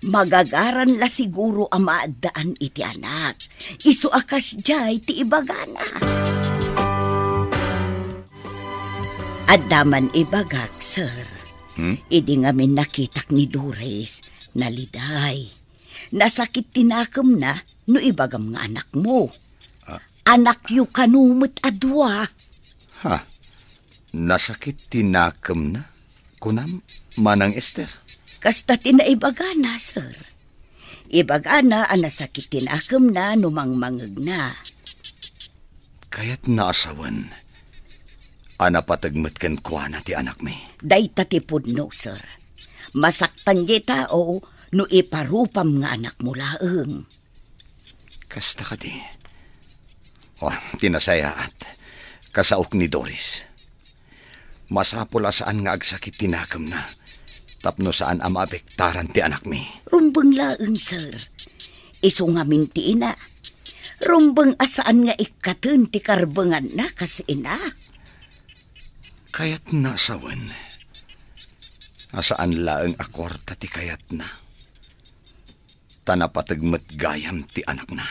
Magagaran la siguro a maaddaan iti anak. Isu a kasdiay ti ibagana. Adda man ibagak, sir. Hmm? Idi ngamin nakitak ni Doris, naliday. Nasakit ti nakemna no ibagam nga anakmo. Ah. Anakyo kano met a dua. Ha? Nasakit ti nakemna? Kunam, Manang Ester? Kasta ti naibagana, sir. Ibagana a nasakit ti nakemna no mangmangegna. Kayatna a sawen a napateg met kenkuana ti anakmi. Dayta ti pudno, sir. Masaktan diay tao no iparupam nga anakmo laeng. Kasta kadi. Oh, ti nasayaat, kasaok ni Doris. Masapul a saan nga agsakit ti nakemna tapno saan a maapektaran ti anakmi. Rumbeng laeng, sir. Isu ngamin ti ina. Rumbeng a saan nga ikkaten ti karbenganna kas ina. Kayatna a sawen a saan laeng a kuarta ti kayatna, ta napateg met gayam ti anakna.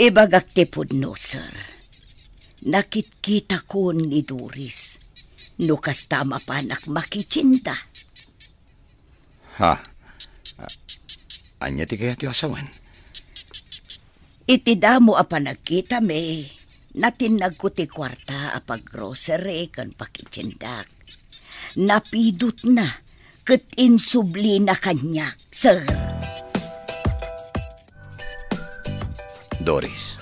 Ibagak ti pudno, sir. Nakitkitakon ni Doris. No kasta, mapanak makitienda. Ha? A-, ania ti kayatyo a sawen? Iti damo a panagkitami, natinnagko ti kuarta a paggrocery ken pakitiendak. Napidotna ket insublina kaniak, sir. Doris,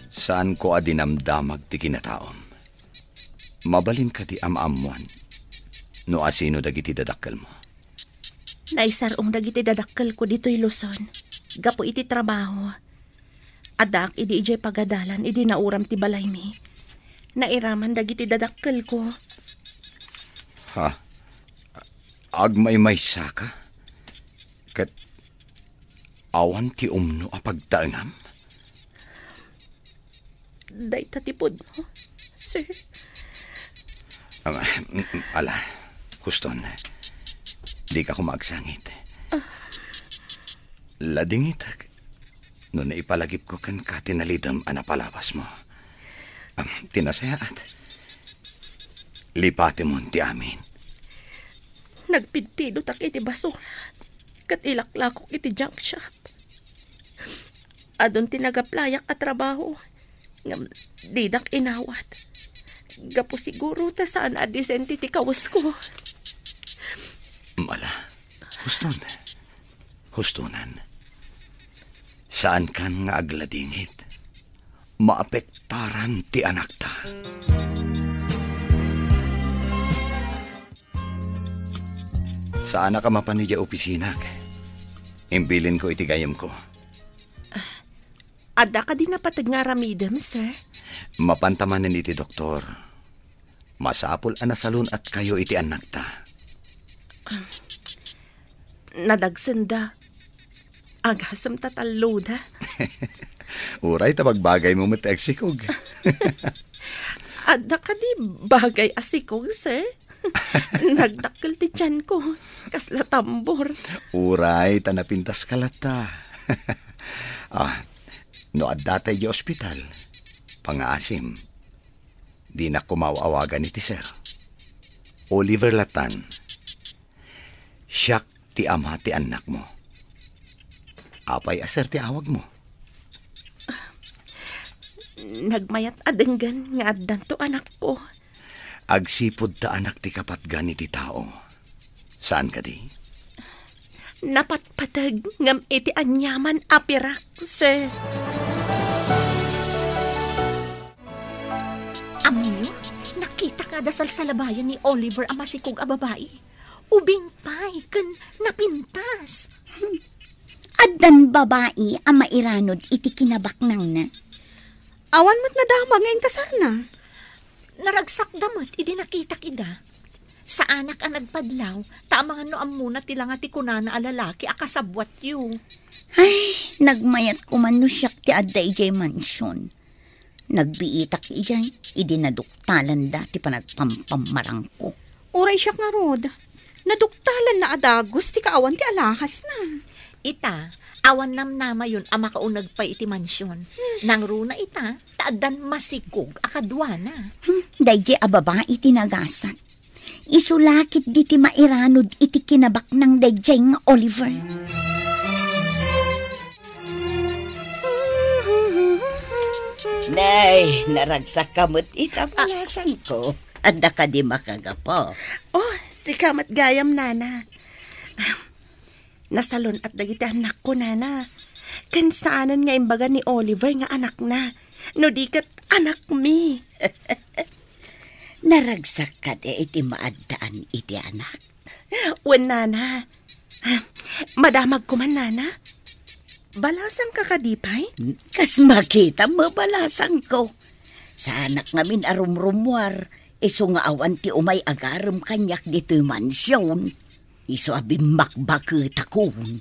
saanko a dinamdamag ti kinataom. Mabalin kadi a maammoan no asino dagiti dadakkelmo? Naisar-ong dagiti dadakkelko ditoy Luzon gapu iti trabaho. Addaak idi idiay pagadalan idi nauram ti balaymi. Nairaman dagiti dadakkelko. Ha? Agmaymaysaka? Ket awan ti umno a pagtaengam? Dayta ti pudno, sir. Ah, mm, mm, ala, Houston, dika koma agsangit. Ah. Ladingitek no naipalagipko kenka ti nalidem a napalabasmo. Ah, ti nasayaat, lipatemon ti amin. Nagpidpidotak iti basura ket ilaklakok iti junk shop. Adun ti nagaplayak a trabaho, ngem didak inawat. Gapu siguro ta saan a disente ti kawesko. Mala, huston. Hustonan. Saankan nga agladingit. Maapektaran ti anakta. Saanak a mapan idiay opisinak. Imbilinko iti gayyemko. Adda kadi napateg nga aramidem, sir? Mapanta manen iti doktor. Masapul a nasalun-atkayo iti annakta. Nadagsenda. Agasem ta talloda. Uray ta bagbagaymo met ti agsikog. Adda kadi bagay a sikog, sir? Nagdakkel ti tianko. Kasla tambor. Uray ta napintaska latta. Ah, no adda tay idiay ospital, pangaasim. Dinak koma aw-awagan iti sir. Oliver lattan. Siak ti ama ti annakmo. Apay a sir ti awagmo? Nagmayat a denggen nga addanto anakko. Agsipud ta anak ti kapatgan iti tao. Saan kadi? Napatpateg ngem iti aniaman a pirak, sir. Ammoyo, nakitak nga adda salsalabayan ni Oliver a masikog a babai. Ubing pay ken napintas. Addan babai a mairanod iti kinabaknangna. Awan met nadamag nga inkasarna. Naragsakda met idi nakitak ida. Saanak a nagpadlaw, ta amangan no ammona ti langa ti kunana a lalaki a kasabwatyo. Ay, nagmayat koman no siak ti adda idiay mansion. Nagbiitak idiay idi naduktalanda ti panagpampammarangko. Uray siak ngarud, naduktalanna a dagus ti kaawan ti alahasna. Ita, awan namnamayon a makauneg pay iti mansion. Hmm. Nangruna ita, ta addan masikog a kaduana. Hmm, daydiay a babai ti nagasat. Isu la ketdi ti mairanod iti kinabaknang daydiay nga Oliver. Nay, naragsakka met ita, balasangko. Adda kadi makagapu? Oh, sika met gayam, nana. Nasalun-at dagiti annakko, nana. Ken saanen nga imbaga ni Oliver nga anakna, no di ket anakmi. Naragsak kadi iti maaddaan iti anak? Wen, nana. Madamag koman, nana. Balasangka kadi pay? Kas makitam, balasangko. Saanak ngamin a rumrumuar, isu nga awan ti umay agarem kaniak ditoy mansion. Isu a bimmakbaketakon.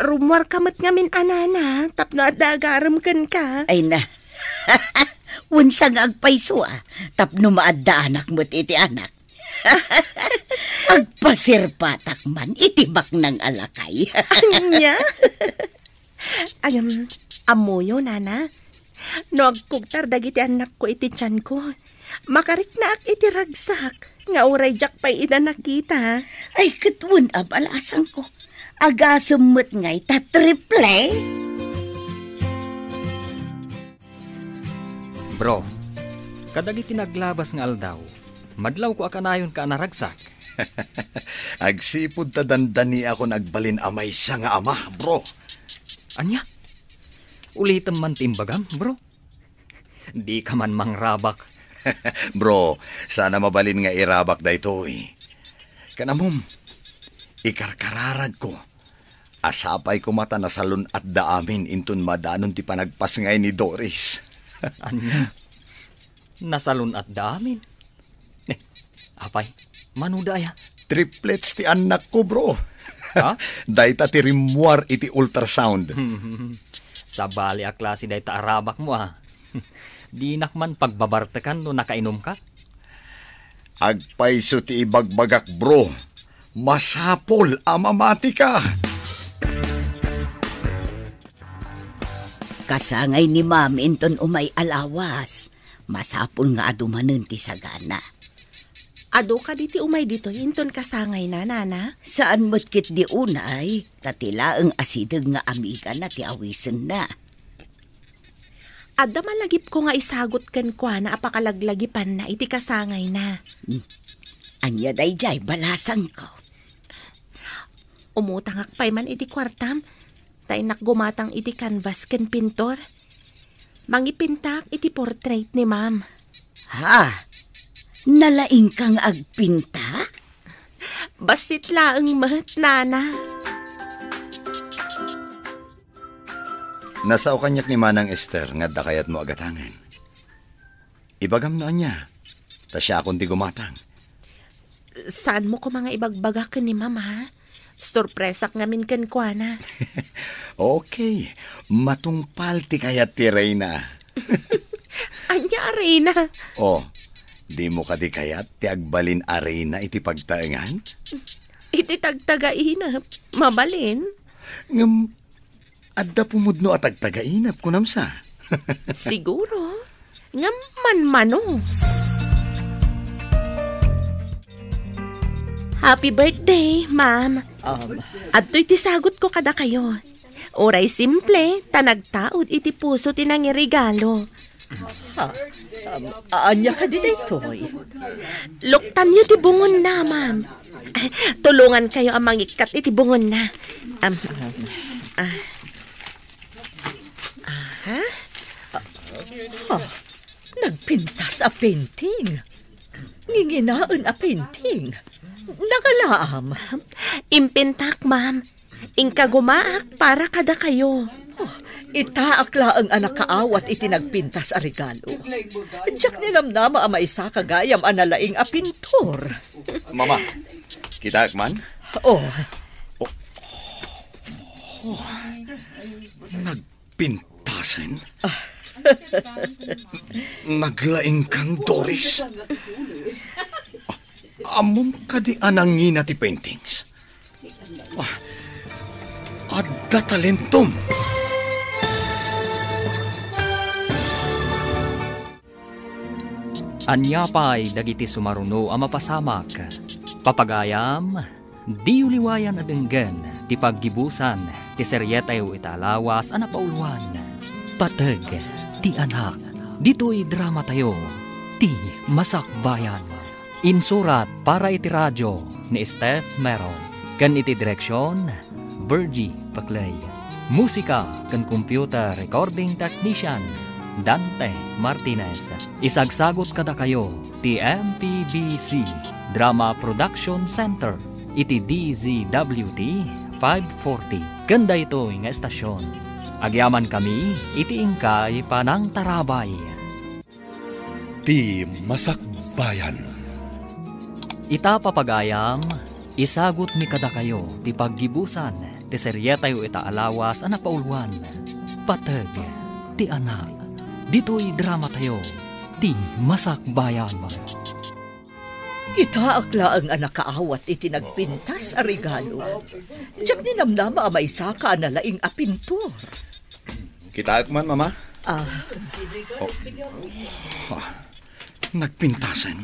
Rummuarka met ngamin a nana, tapno adda agarem kenka. Ay na. Wen sa nga agpayso a, tapno maaddaanak met iti anak. Agpasirpatak man iti baknang a lakay. Ania? Agam, ammoyo, nana. No agkugtar dagiti annakko iti tianko, makariknaak iti ragsak nga uray diak pay ida nakita. Ay, ket wen a balasangko. Agasem met ngay ta triple? Bro, kadagiti naglabas nga aldaw, madlawko a kanayonka a naragsak. Agsipud ta dandaniakon agbalin a maysa nga ama, bro. Ania? Ulitem man ti imbagam, bro. Dika man mangrabak. Bro, saan a mabalin nga irabak daytoy. Ken ammom, ikarkararagko a sapay koma ta nasalun-atda amin inton madanon ti panagpasngay ni Doris. Ania? Nasalun-atda amin? Eh, apay, manoda aya? Triplets ti annakko, bro. Ha? Dayta ti rimmuar iti ultrasound. Sabali a klase dayta a rabakmo, a. Dinak man pagbabartekan no nakainumka. Agpayso ti ibagbagak, bro. Masapul a mamatika. Kasangay ni Ma'am inton umay a lawas. Masapul nga adu manen ti sagana. Adu kadi ti umay ditoy inton kasangayna, nana? Saan met ketdi unay, ta ti laeng asideg nga amigana ti awisenna. Adda malagipko nga isagut kenkuana a pakalaglagipanna iti kasangayna. Hmm. Ania daydiay, balasangko? Umutangak pay man iti kuartam, ta innak gumatang iti canvas ken pintor. Mangipintak iti portrait ni Ma'am. Ha? Nalaingka nga agpinta? Bassit laeng met, Nana. Nasao kaniak ni Manang Ester nga adda kayatmo a gatangen. Ibagam no ania, ta siakon ti gumatang. Saanmo koma nga ibagbaga ken ni Mama? Sorpresak ngamin kenkuana. Okay, matungpal ti kayat ti reyna. Ania a reyna? Oh, dimo kadi kayat ti agbalin a reyna iti pagtaengan? Iti tagtagainep, mabalin. Ngem, adda pumudno a tagtagainep, kunam sa? Siguro. Ngem manmano. Happy birthday, ma'am. Um, Adtoy ti sagutko kadakayo. Uray simple, ta nagtaud iti puso ti nangiregalo. Ha? Um, ania kadi daytoy? Luktanyo ti bungonna, ma'am. Tulongankayo a mangikkat iti bungonna. Um, ah. Aha. Ha? Nagpintas a painting? Nginginaen a painting? Nagalaam? Impintak, ma'am. Inkagumaak para kadakayo. Oh, itaak laeng a nakaawat iti nagpintas a regalo. Diak ninamnama a maisaka gayam a nalaing a pintor. Mama, kitaak man? Oh. Oh. Oh. Nagpintasen? Naglaingkan, Doris? Ammom kadi a nangina ti paintings? Ah, adda talentom. Ania pay dagiti sumaruno a mapasamak? Papagayam, diyo liwayan a denggen ti paggibusan ti serietayo ita a lawas a napauluan, Pateg ti Anak. Ditoy dramatayo, Ti Masakbayan. Insurat para iti radio ni Steph Mero, ken iti direksion, Virgie Paclay. Musika ken computer recording technician, Dante Martinez. Isagsagut kadakayo ti M P B C Drama Production Center iti D Z W T five forty. Ken daytoy nga estasion, agyamankami iti inkay panangtarabay. Ti Masakbayan. Ita, papagayam, isagutmi kadakayo ti paggibusan ti serietayo ita a lawas a napauluan, Pateg ti Anak. Ditoy dramatayo, Ti Masakbayan. Itaak laeng a nakaawat iti nagpintas a regalo. Diak ninamnama a maisaka a nalaing a pintor. Kitaak man, Mama. Ah. Oh. Ah. Nagpintasen.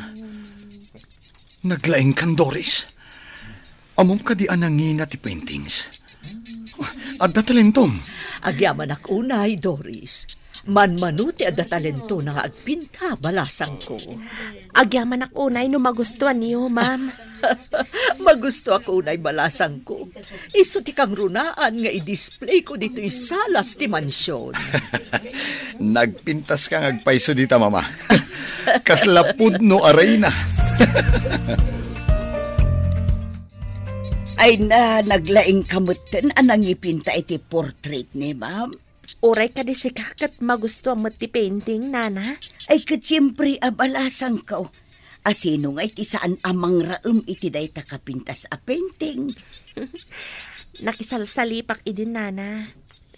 Naglaingkan, Doris. Ammom kadi a nangina ti paintings? Oh, adda talentom. Agyamanak unay, Doris. Manmano ti adda talentona nga agpinta, balasangko. Agyamanak unay no magustuanyo, ma'am. Magustuak unay, balasangko. Isu ti kangrunaan nga i-displayko ditoy salas ti mansion. Nagpintaska nga agpayso dita, Mama. Kasla pudno a reyna. Ay na, naglaingka metten a nangipinta iti portrait ni ma'am. Uray kadi sika ket magustuam met ti painting, Nana? Ay, ket siempre a, balasangko. A sino ngay ti saan a mangraem iti dayta kapintas a painting? Nakisalsalipak idin, Nana.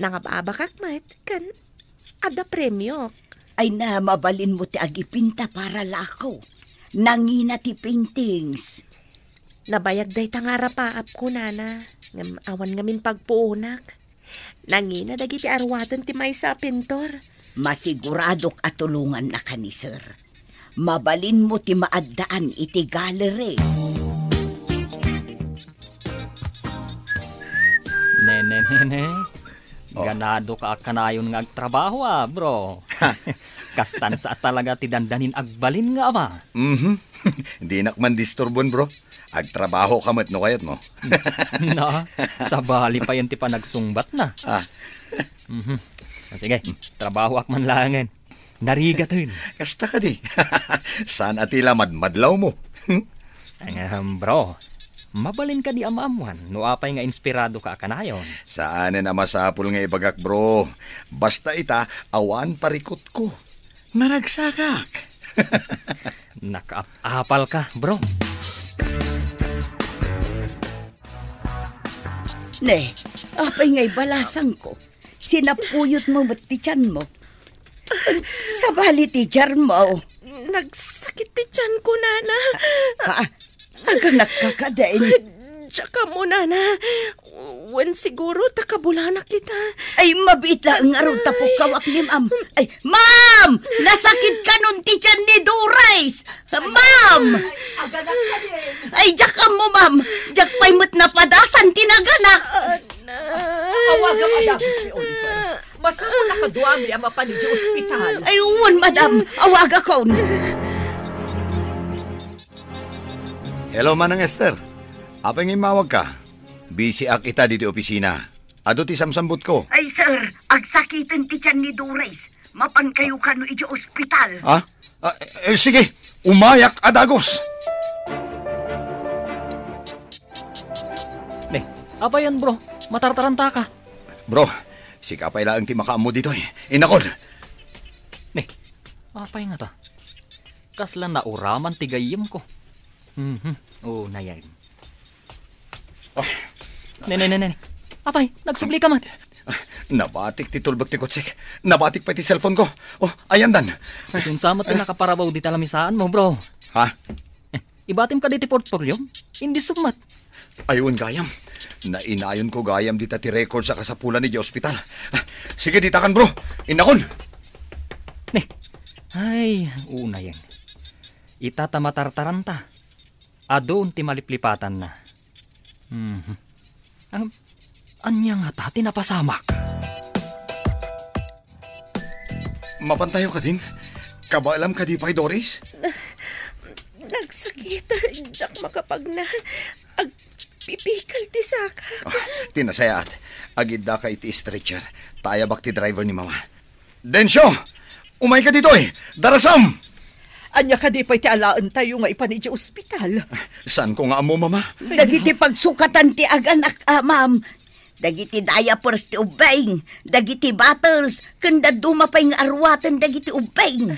Nangab-abakak met, ken adda premiok. Ay na, mabalinmo ti agipinta para lako. Nangina ti paintings. Nabayag dayta nga arapaapko, Nana. Ngem awan ngamin pagpuonak. Nangina dagiti aruaten ti maysa a pintor. Masiguradok a tulongannaka ni Sir. Mabalinmo ti maaddaan iti gallery. Nene, nene. Oh. Ganadoka a kanayon nga agtrabaho, a, bro. Kastan sa a talaga ti dandanin agbalin nga ama. Mhm. Dinak man disturbon, bro. Agtrabahoka met no kayatmo. Na, sabali payen ti panagsungbatna. Ah. Mhm. Ah, sige, trabahoak man laengen. Narigaten. Kasta kadi. Saan a ti la madmadlawmo? Ahem, bro. Mabalin kadi a maammuan no apay nga inspiradoka a kanayon? Saanen a masapul nga ibagak, bro. Basta ita, awan parikutko. Naragsakak. Nakaap-apal ka, bro. Ne, apay nga ibalasangko? Sinapuyotmo met ti tianmo. Sabali ti tiarmo. Nagsakit ti tianko, nana. Ah, aganakka kadin? Diak ammo, nana. Wen siguro ta kabulanak ita. Ay, mabiit laeng ngarud ta pukkawak ni Ma'am. Ay, Ma'am! Nasakit kanon ti tian ni Doris! Ma'am! Ay, diak ammo, Ma'am. Diak pay met napadasan ti naganak. Awaga a dagus ni Oliver. Masapul a kaduami a mapan idiay ospital. Ay, wen, madam. Awagakon. Hello, Manang Esther. Apay nga immawagka? Busy ak ita ditoy opisina. Adu ti samsambutko. Ay, sir, agsakiten ti tian ni Doris. Mapankayo kano idiay ospital. Ah? Ah, eh, sige, umayak a dagus. Ne, apay yan, bro? Matartarantaka. Bro, sika pay laeng ti makaammo ditoy. Innakon. Ne, apay ngata? Kasla nauraman ti gayyemko. Mhm. Oo, nayan. Oh. Ne, ne, ne, ne. Apay, nagsubli ka met. Ah, nabatik ti tulbek ti kotsek. Nabatik pay ti cellphone ko. Oh, ayandan. Isunsa met ti nakaparabaw dita lamisaanmo, bro? Ha? Eh, ibatim kadi ti portfolio? Indi summat. Ay, wen gayam. Nainayonko gayam dita ti records a kasapulan idiay ospital. Ah, sige, ditakan, bro. Innakon. Ne. Ay, unayen. Ita ta matartaranta. Adun ti maliplipatanna. Mhm. Ang, ania ngata ti napasamak? Mapantayo kadin? Kabaelam kadi pay, Doris? Nagsakit. Diak makapagna. Agpipikal ti sakak. Ah, ti nasayaat. Agiddaka iti stretcher. Ta ayabak ti driver ni Mama. Dencio! Umayka ditoy! Darasam! Ania kadi pay ti alaentayo nga ipan idiay ospital? Saanko nga ammo, Mama. Dagiti pagsukatan ti aganak, a, ma'am. Dagiti diapers ti ubbing, dagiti bottles, ken dadduma pay nga aruaten dagiti ubbing.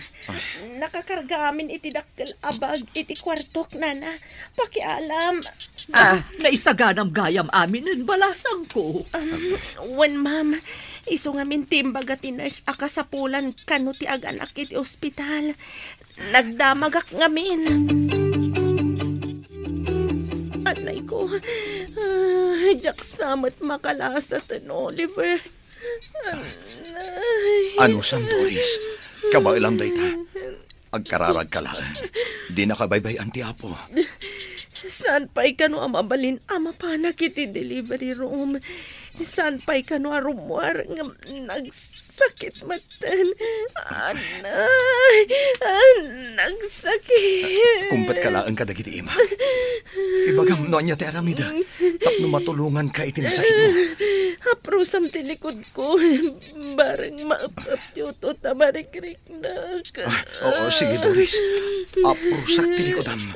Nakakarga amin iti dakkel a bag iti kuartok, nana. Pakialam. Ah. Naisaganam gayam aminen, balasangko. Um, wen, ma'am. Isu ngamin ti imbaga ti nurse a kasapulan kano ti aganak iti ospital. Nagdamagak ngamin. Anay ko, ah, diak sa met makalasaten, Oliver. Anusam, Doris? Kabaelam dayta. Agkararagka laeng. Dinaka baybay-an ti Apo. Saan pay kano a mabalin a mapanak iti delivery room? Saan pay kano a rummuar ngem nagsakit metten? Anay, ah, nagsakit. Kumpetka laeng kadagiti ima. Ibagam no ania ti aramidek tapno matulonganka iti nasakitmo. Aprusam ti likodko. Bareng maep-ep ti utot a marikriknak. Ah, oo, sige, Doris. Aprusak ti likodam.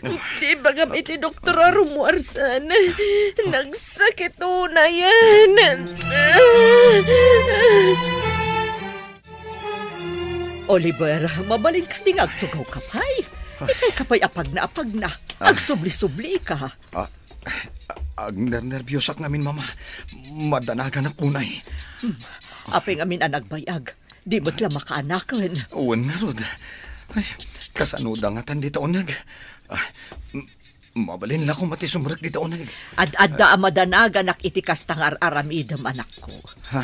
Ah, ah. Ibagam iti doktor a rummuar saan. Nagsakit unayen. Oliver, mabalin kadi nga agtugawka pay? Itay ka pay apagna-apagna. Ah. Agsubli-sublika. Ah, agnernerbiosak ngamin, Mama. Madanaganak unay. Hmm. Apay ngamin a nagbayag? Di met la makaanaken. Wen ngarud. Ay, kasanoda ngatan dita uneg? Ah, m-, mabalin la koma ti sumrek dita uneg. Ad-adda a madanaganak iti kasta nga ar-aramidem, anakko. Ha?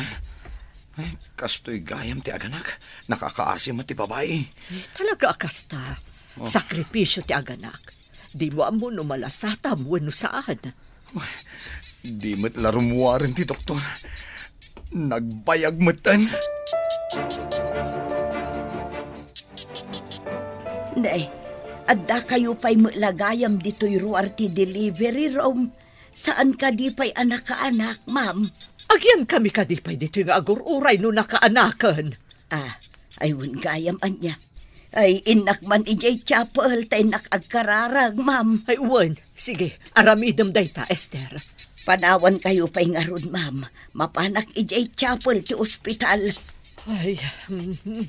Ay, kastoy gayam ti aganak. Nakakaasi met ti babai. Eh, talaga a kasta. Oh. Sakripisio ti aganak. Dimo ammo no malasatam wenno saan. Uy, di met la rummuaren ti doktor. Nagbayag metten. Nay, addakayo pay met la gayam ditoy ruar ti delivery room. Saan kadi pay a nakaanak, ma'am? Agyankami kadi pay ditoy nga agur-uray no nakaanaken? Ah, ay wen gayam ania. Ay, innak man idiay chapel, ta innak agkararag, ma'am. Ay, wen. Sige, aramidem dayta, Esther. Panawankayo pay ngarud, ma'am. Mapanak idiay chapel ti ospital. Ay, mhm.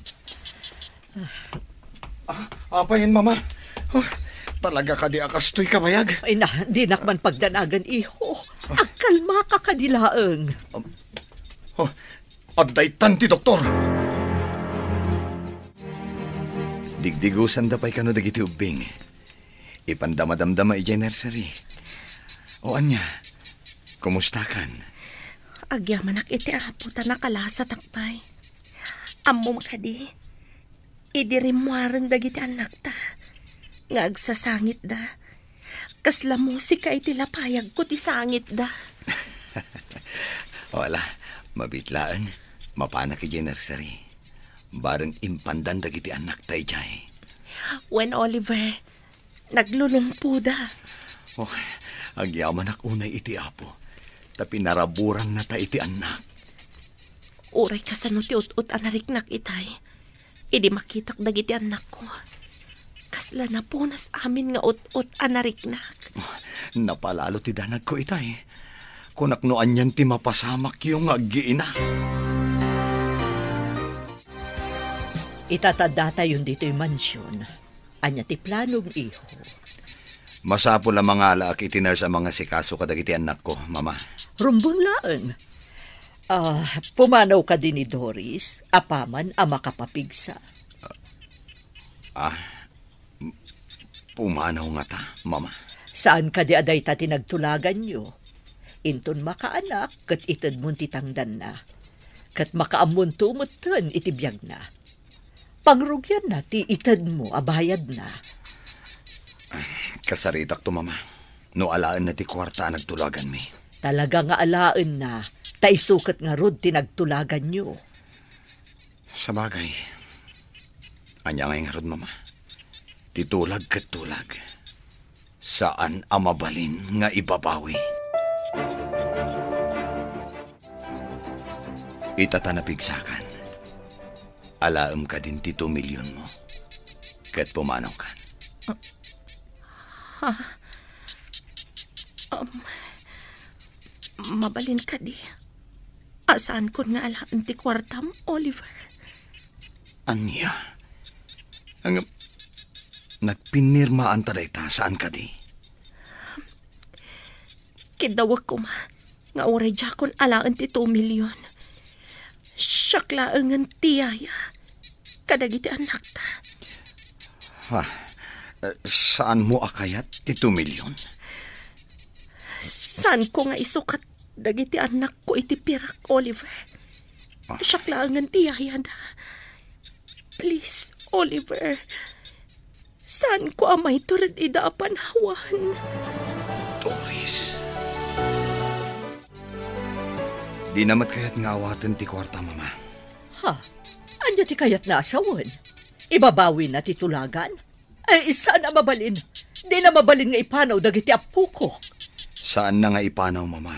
Ah, apayen, Mama? Oh, talaga kadi a kastoy kabayag? Ay na, dinak man pagdanagan, iho. Agkalmaka kadi laeng. Um, oh, adda itan ti doktor. Digdigusanda pay kano dagiti ubbing. Ipanda madamdama idiay nursery. O ania, kumustakan? Agyamanak iti Apo ta nakalasatak pay. Ammom kadi, idi rimmuaren dagiti annakta nga agsasangitda, kasla musika iti lapayagko ti sangitda. Wala, mabiit laeng, mapanak idiay nursery. Bareng impandan dagiti annakta idiay. Wen, Oliver, naglulungpoda. Oh, agyamanak unay iti Apo, ta pinaraburannata iti annak. Uray kasano ti ut-ot a nariknak itay, idi makitak dagiti annakko, kasla napunas amin nga ut-ot a nariknak. Oh, napalalo ti danagko itay. Kunak no anian ti mapasamakyo nga aggiina. Itatadatayon ditoy mansion. Ania ti planom, iho? Masapul a mangalaak iti nurse a mangasikaso kadagiti annakko, Mama. Rumbeng laeng. Ah, pumanaw kadi ni Doris, apaman a makapapigsa. Ah, m-, pumanaw ngata, Mama? Saan kadi a dayta ti nagtulaganyo? Inton makaanak, ket itedmon ti tangdanna. Ket makaammonto metten iti biagna. Pangrugianna ti itedmo a bayadna. Kasaritakto, Mama, no alaenna ti kuarta a nagtulaganmi. Talaga nga alaenna, ta isu ket ngarud ti nagtulaganyo. Sabagay, ania ngay ngarud, Mama? Ti tulag ket tulag. Saan a mabalin nga ibabawi. Ita ta napigsakan. Alaem kadin ti two millionmo. Ket pumanawkan. Ah, ha? Um, mabalin kadi a saankon nga alaen ti kuartam, Oliver? Ania? Ang, nagpinirmaanta dayta, saan kadi? Kiddawek koma nga uray diakon alaen ti two million. Siak laengen ti yaya kadagiti annakta. Ha? Eh, saanmo a kayat ti two million? Saanko nga isukat dagiti annakko iti pirak, Oliver. Ah. Siak laengen ti yayada. Please, Oliver. Saanko a maitured ida a panawan. Doris. Dina met kayat nga awaten ti kuarta, Mama. Ha? Ania ti kayatna a sawen? Ibabawina ti tulagan? Ay, saan a mabalin. Dina mabalin nga ipanaw dagiti appokok. Saanna nga ipanaw, Mama.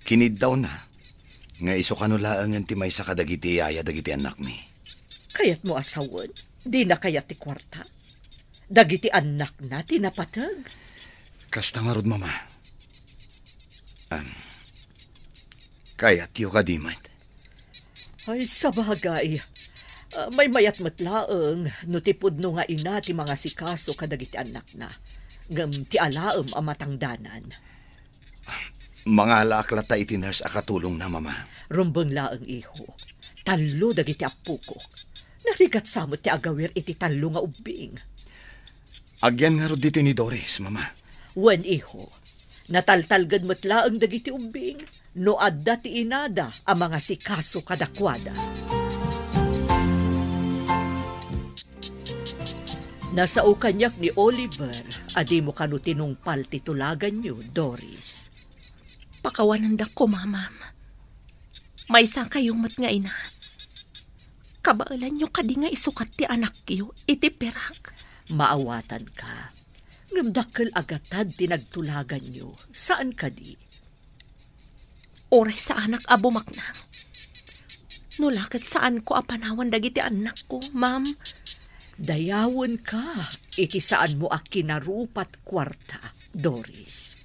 Kiniddawna nga isu kano laengen ti maysa kadagiti yaya dagiti annakmi. Kayatmo a sawen? Dina kayat ti kuarta? Dagiti annakna ti napateg? Kasta ngarud, Mama. Am, kayatyo kadi met? Ay, sabagay. Ah, maymayat met laeng no ti pudno nga ina ti mangasikaso kadagiti annakna, ngem ti alaem a matangdanan. Mangalaak latta iti nurse a katulongna, Mama. Rumbeng laeng, iho. Tallo dagiti appokok. Narigat sa met ti agawir iti tallo nga ubbing. Agyan ngarud ditoy ni Doris, Mama. Wen, iho. Nataltalged met laeng dagiti ubbing no adda ti inada a mangasikaso kadakuada. Nasao kaniak ni Oliver a dimo kano tinungpal ti tulaganyo, Doris. Pakawanendak koma, ma'am. Maysakayo met nga ina. Kabaelanyo kadi nga isukat ti anakyo iti pirak? Maawatanka. Ngem dakkel a gatad ti nagtulaganyo, saan kadi? Uray saanak a bumaknang. No la ket saanko a panawan dagiti annakko, ma'am. Dayawenka iti saanmo a kinarupat kuarta, Doris.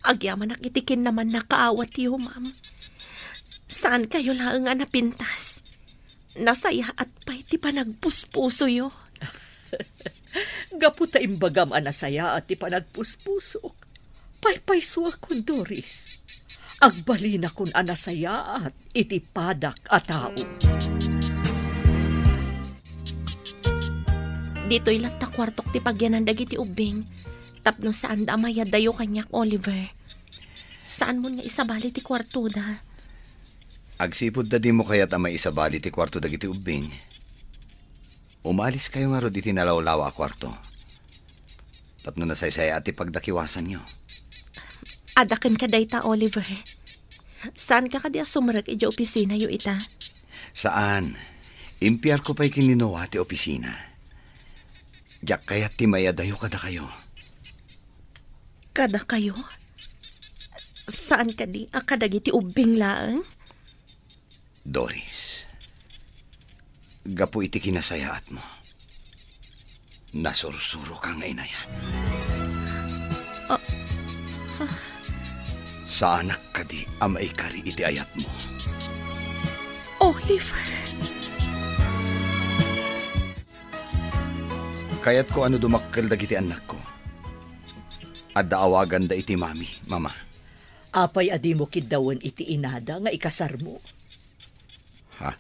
Agyamanak iti kinnamannakaawatyo, ma'am. Saankayo laeng a napintas. Nasayaat pay ti panagpuspusoyo. Gapu ta imbagam a nasayaat ti panagpuspusok, paypaysuakon, Doris. Agbalinakon a nasayaat iti padak a tao. Ditoy latta kuartok ti pagyanan dagiti ubbing, tapno saanda a mayadayo kaniak, Oliver. Saanmon nga isabali ti kuartoda. Agsipud ta dimo kayat a maisabali ti kuarto dagiti ubbing, umaliskayo ngarud iti nalawlawa a kuarto. Tapno nasaysayaat ti pagdakiwasanyo. Adda kenka dayta, Oliver. Saanka kadi a sumrek idiay opisinayo ita? Saan. Impiarko pay ken ni Noah ti opisina. Diak kayat ti mayadayo kadakayo. Kadakayo? Saan kadi a kadagiti ubbing laeng? Doris, gapu iti kinasayaatmo, nasursuroka nga inayat. Ah, ah. Saanak kadi a maikari iti ayatmo. Oliver. Kayatko a no dumakkel dagiti annakko, adda awaganda iti mami, mama. Apay a dimo kiddawen iti inada nga ikasarmo? Ha?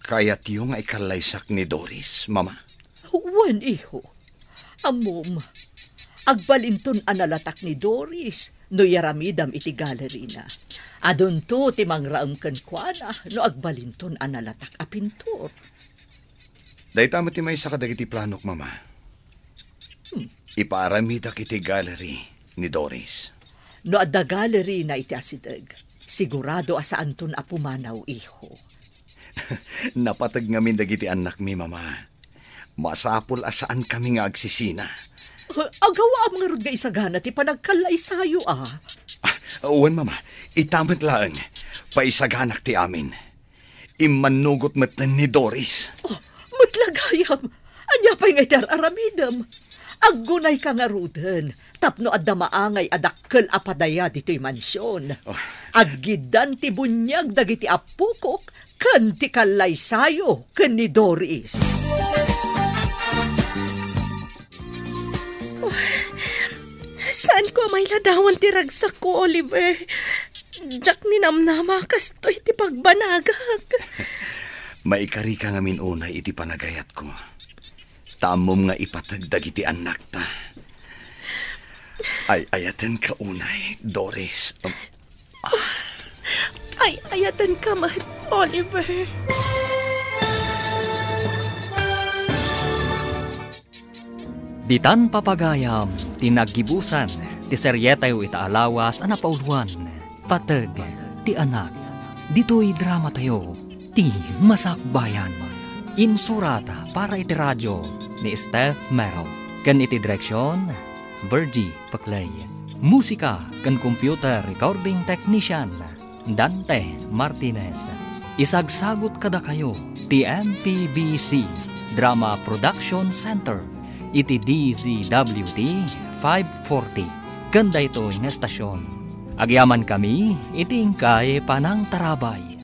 Kayatyo nga ikallaysak ni Doris, mama? Wen, iho. Ammom, agbalinton a nalatak ni Doris no iyaramidam iti galerina. Adunto ti mangraem kenkuana no agbalinton a nalatak a pintor. Dayta met ti maysa kadagiti planok, mama. Hmm. Ipaaramidak iti gallery ni Doris. No adda gallery na iti asideg, sigurado a saanton a pumanaw, iho. Napateg ngamin dagiti annakmi, mama. Masapul a saankami nga agsisina. Agawaam ngarud nga isagana ti panagkallaysayo, a? Ah, wen, mama. Ita met laeng. Paisaganak ti amin. Immannugot metten ni Doris. Oh, met la gayam. Ania pay nga iti ar-aramidem? Aggunayka ngaruden tapno adda maangay a dakkel a padaya ditoy mansion. Oh. Aggiddan ti buniag dagiti appokok ken ti kallaysayo ken ni Doris. Saanko a mailadawan ti ragsakko, Oliver. Diak ninamnama a kastoy ti pagbanagak. Maikarika ngamin unay iti panagayatko. Ta ammom nga ipateg dagiti annakta. Ay-ayatenka unay, Doris. Ay-ayatenka met, Oliver. Ditan papagayam ti naggibusan ti serietayo ita a lawas a napauloan, Pateg ti Anak. Ditoy dramatayo, Ti Masakbayan. Insurat para iti radio ni Steph Mero. Ken iti direksion, Virgie Paclay. Musika ken computer recording technician, Dante Martinez. Isagsagut kadakayo ti M P B C Drama Production Center iti D Z W T five forty ken daytoy nga estasion. Agyamankami iti inkay panangtarabay.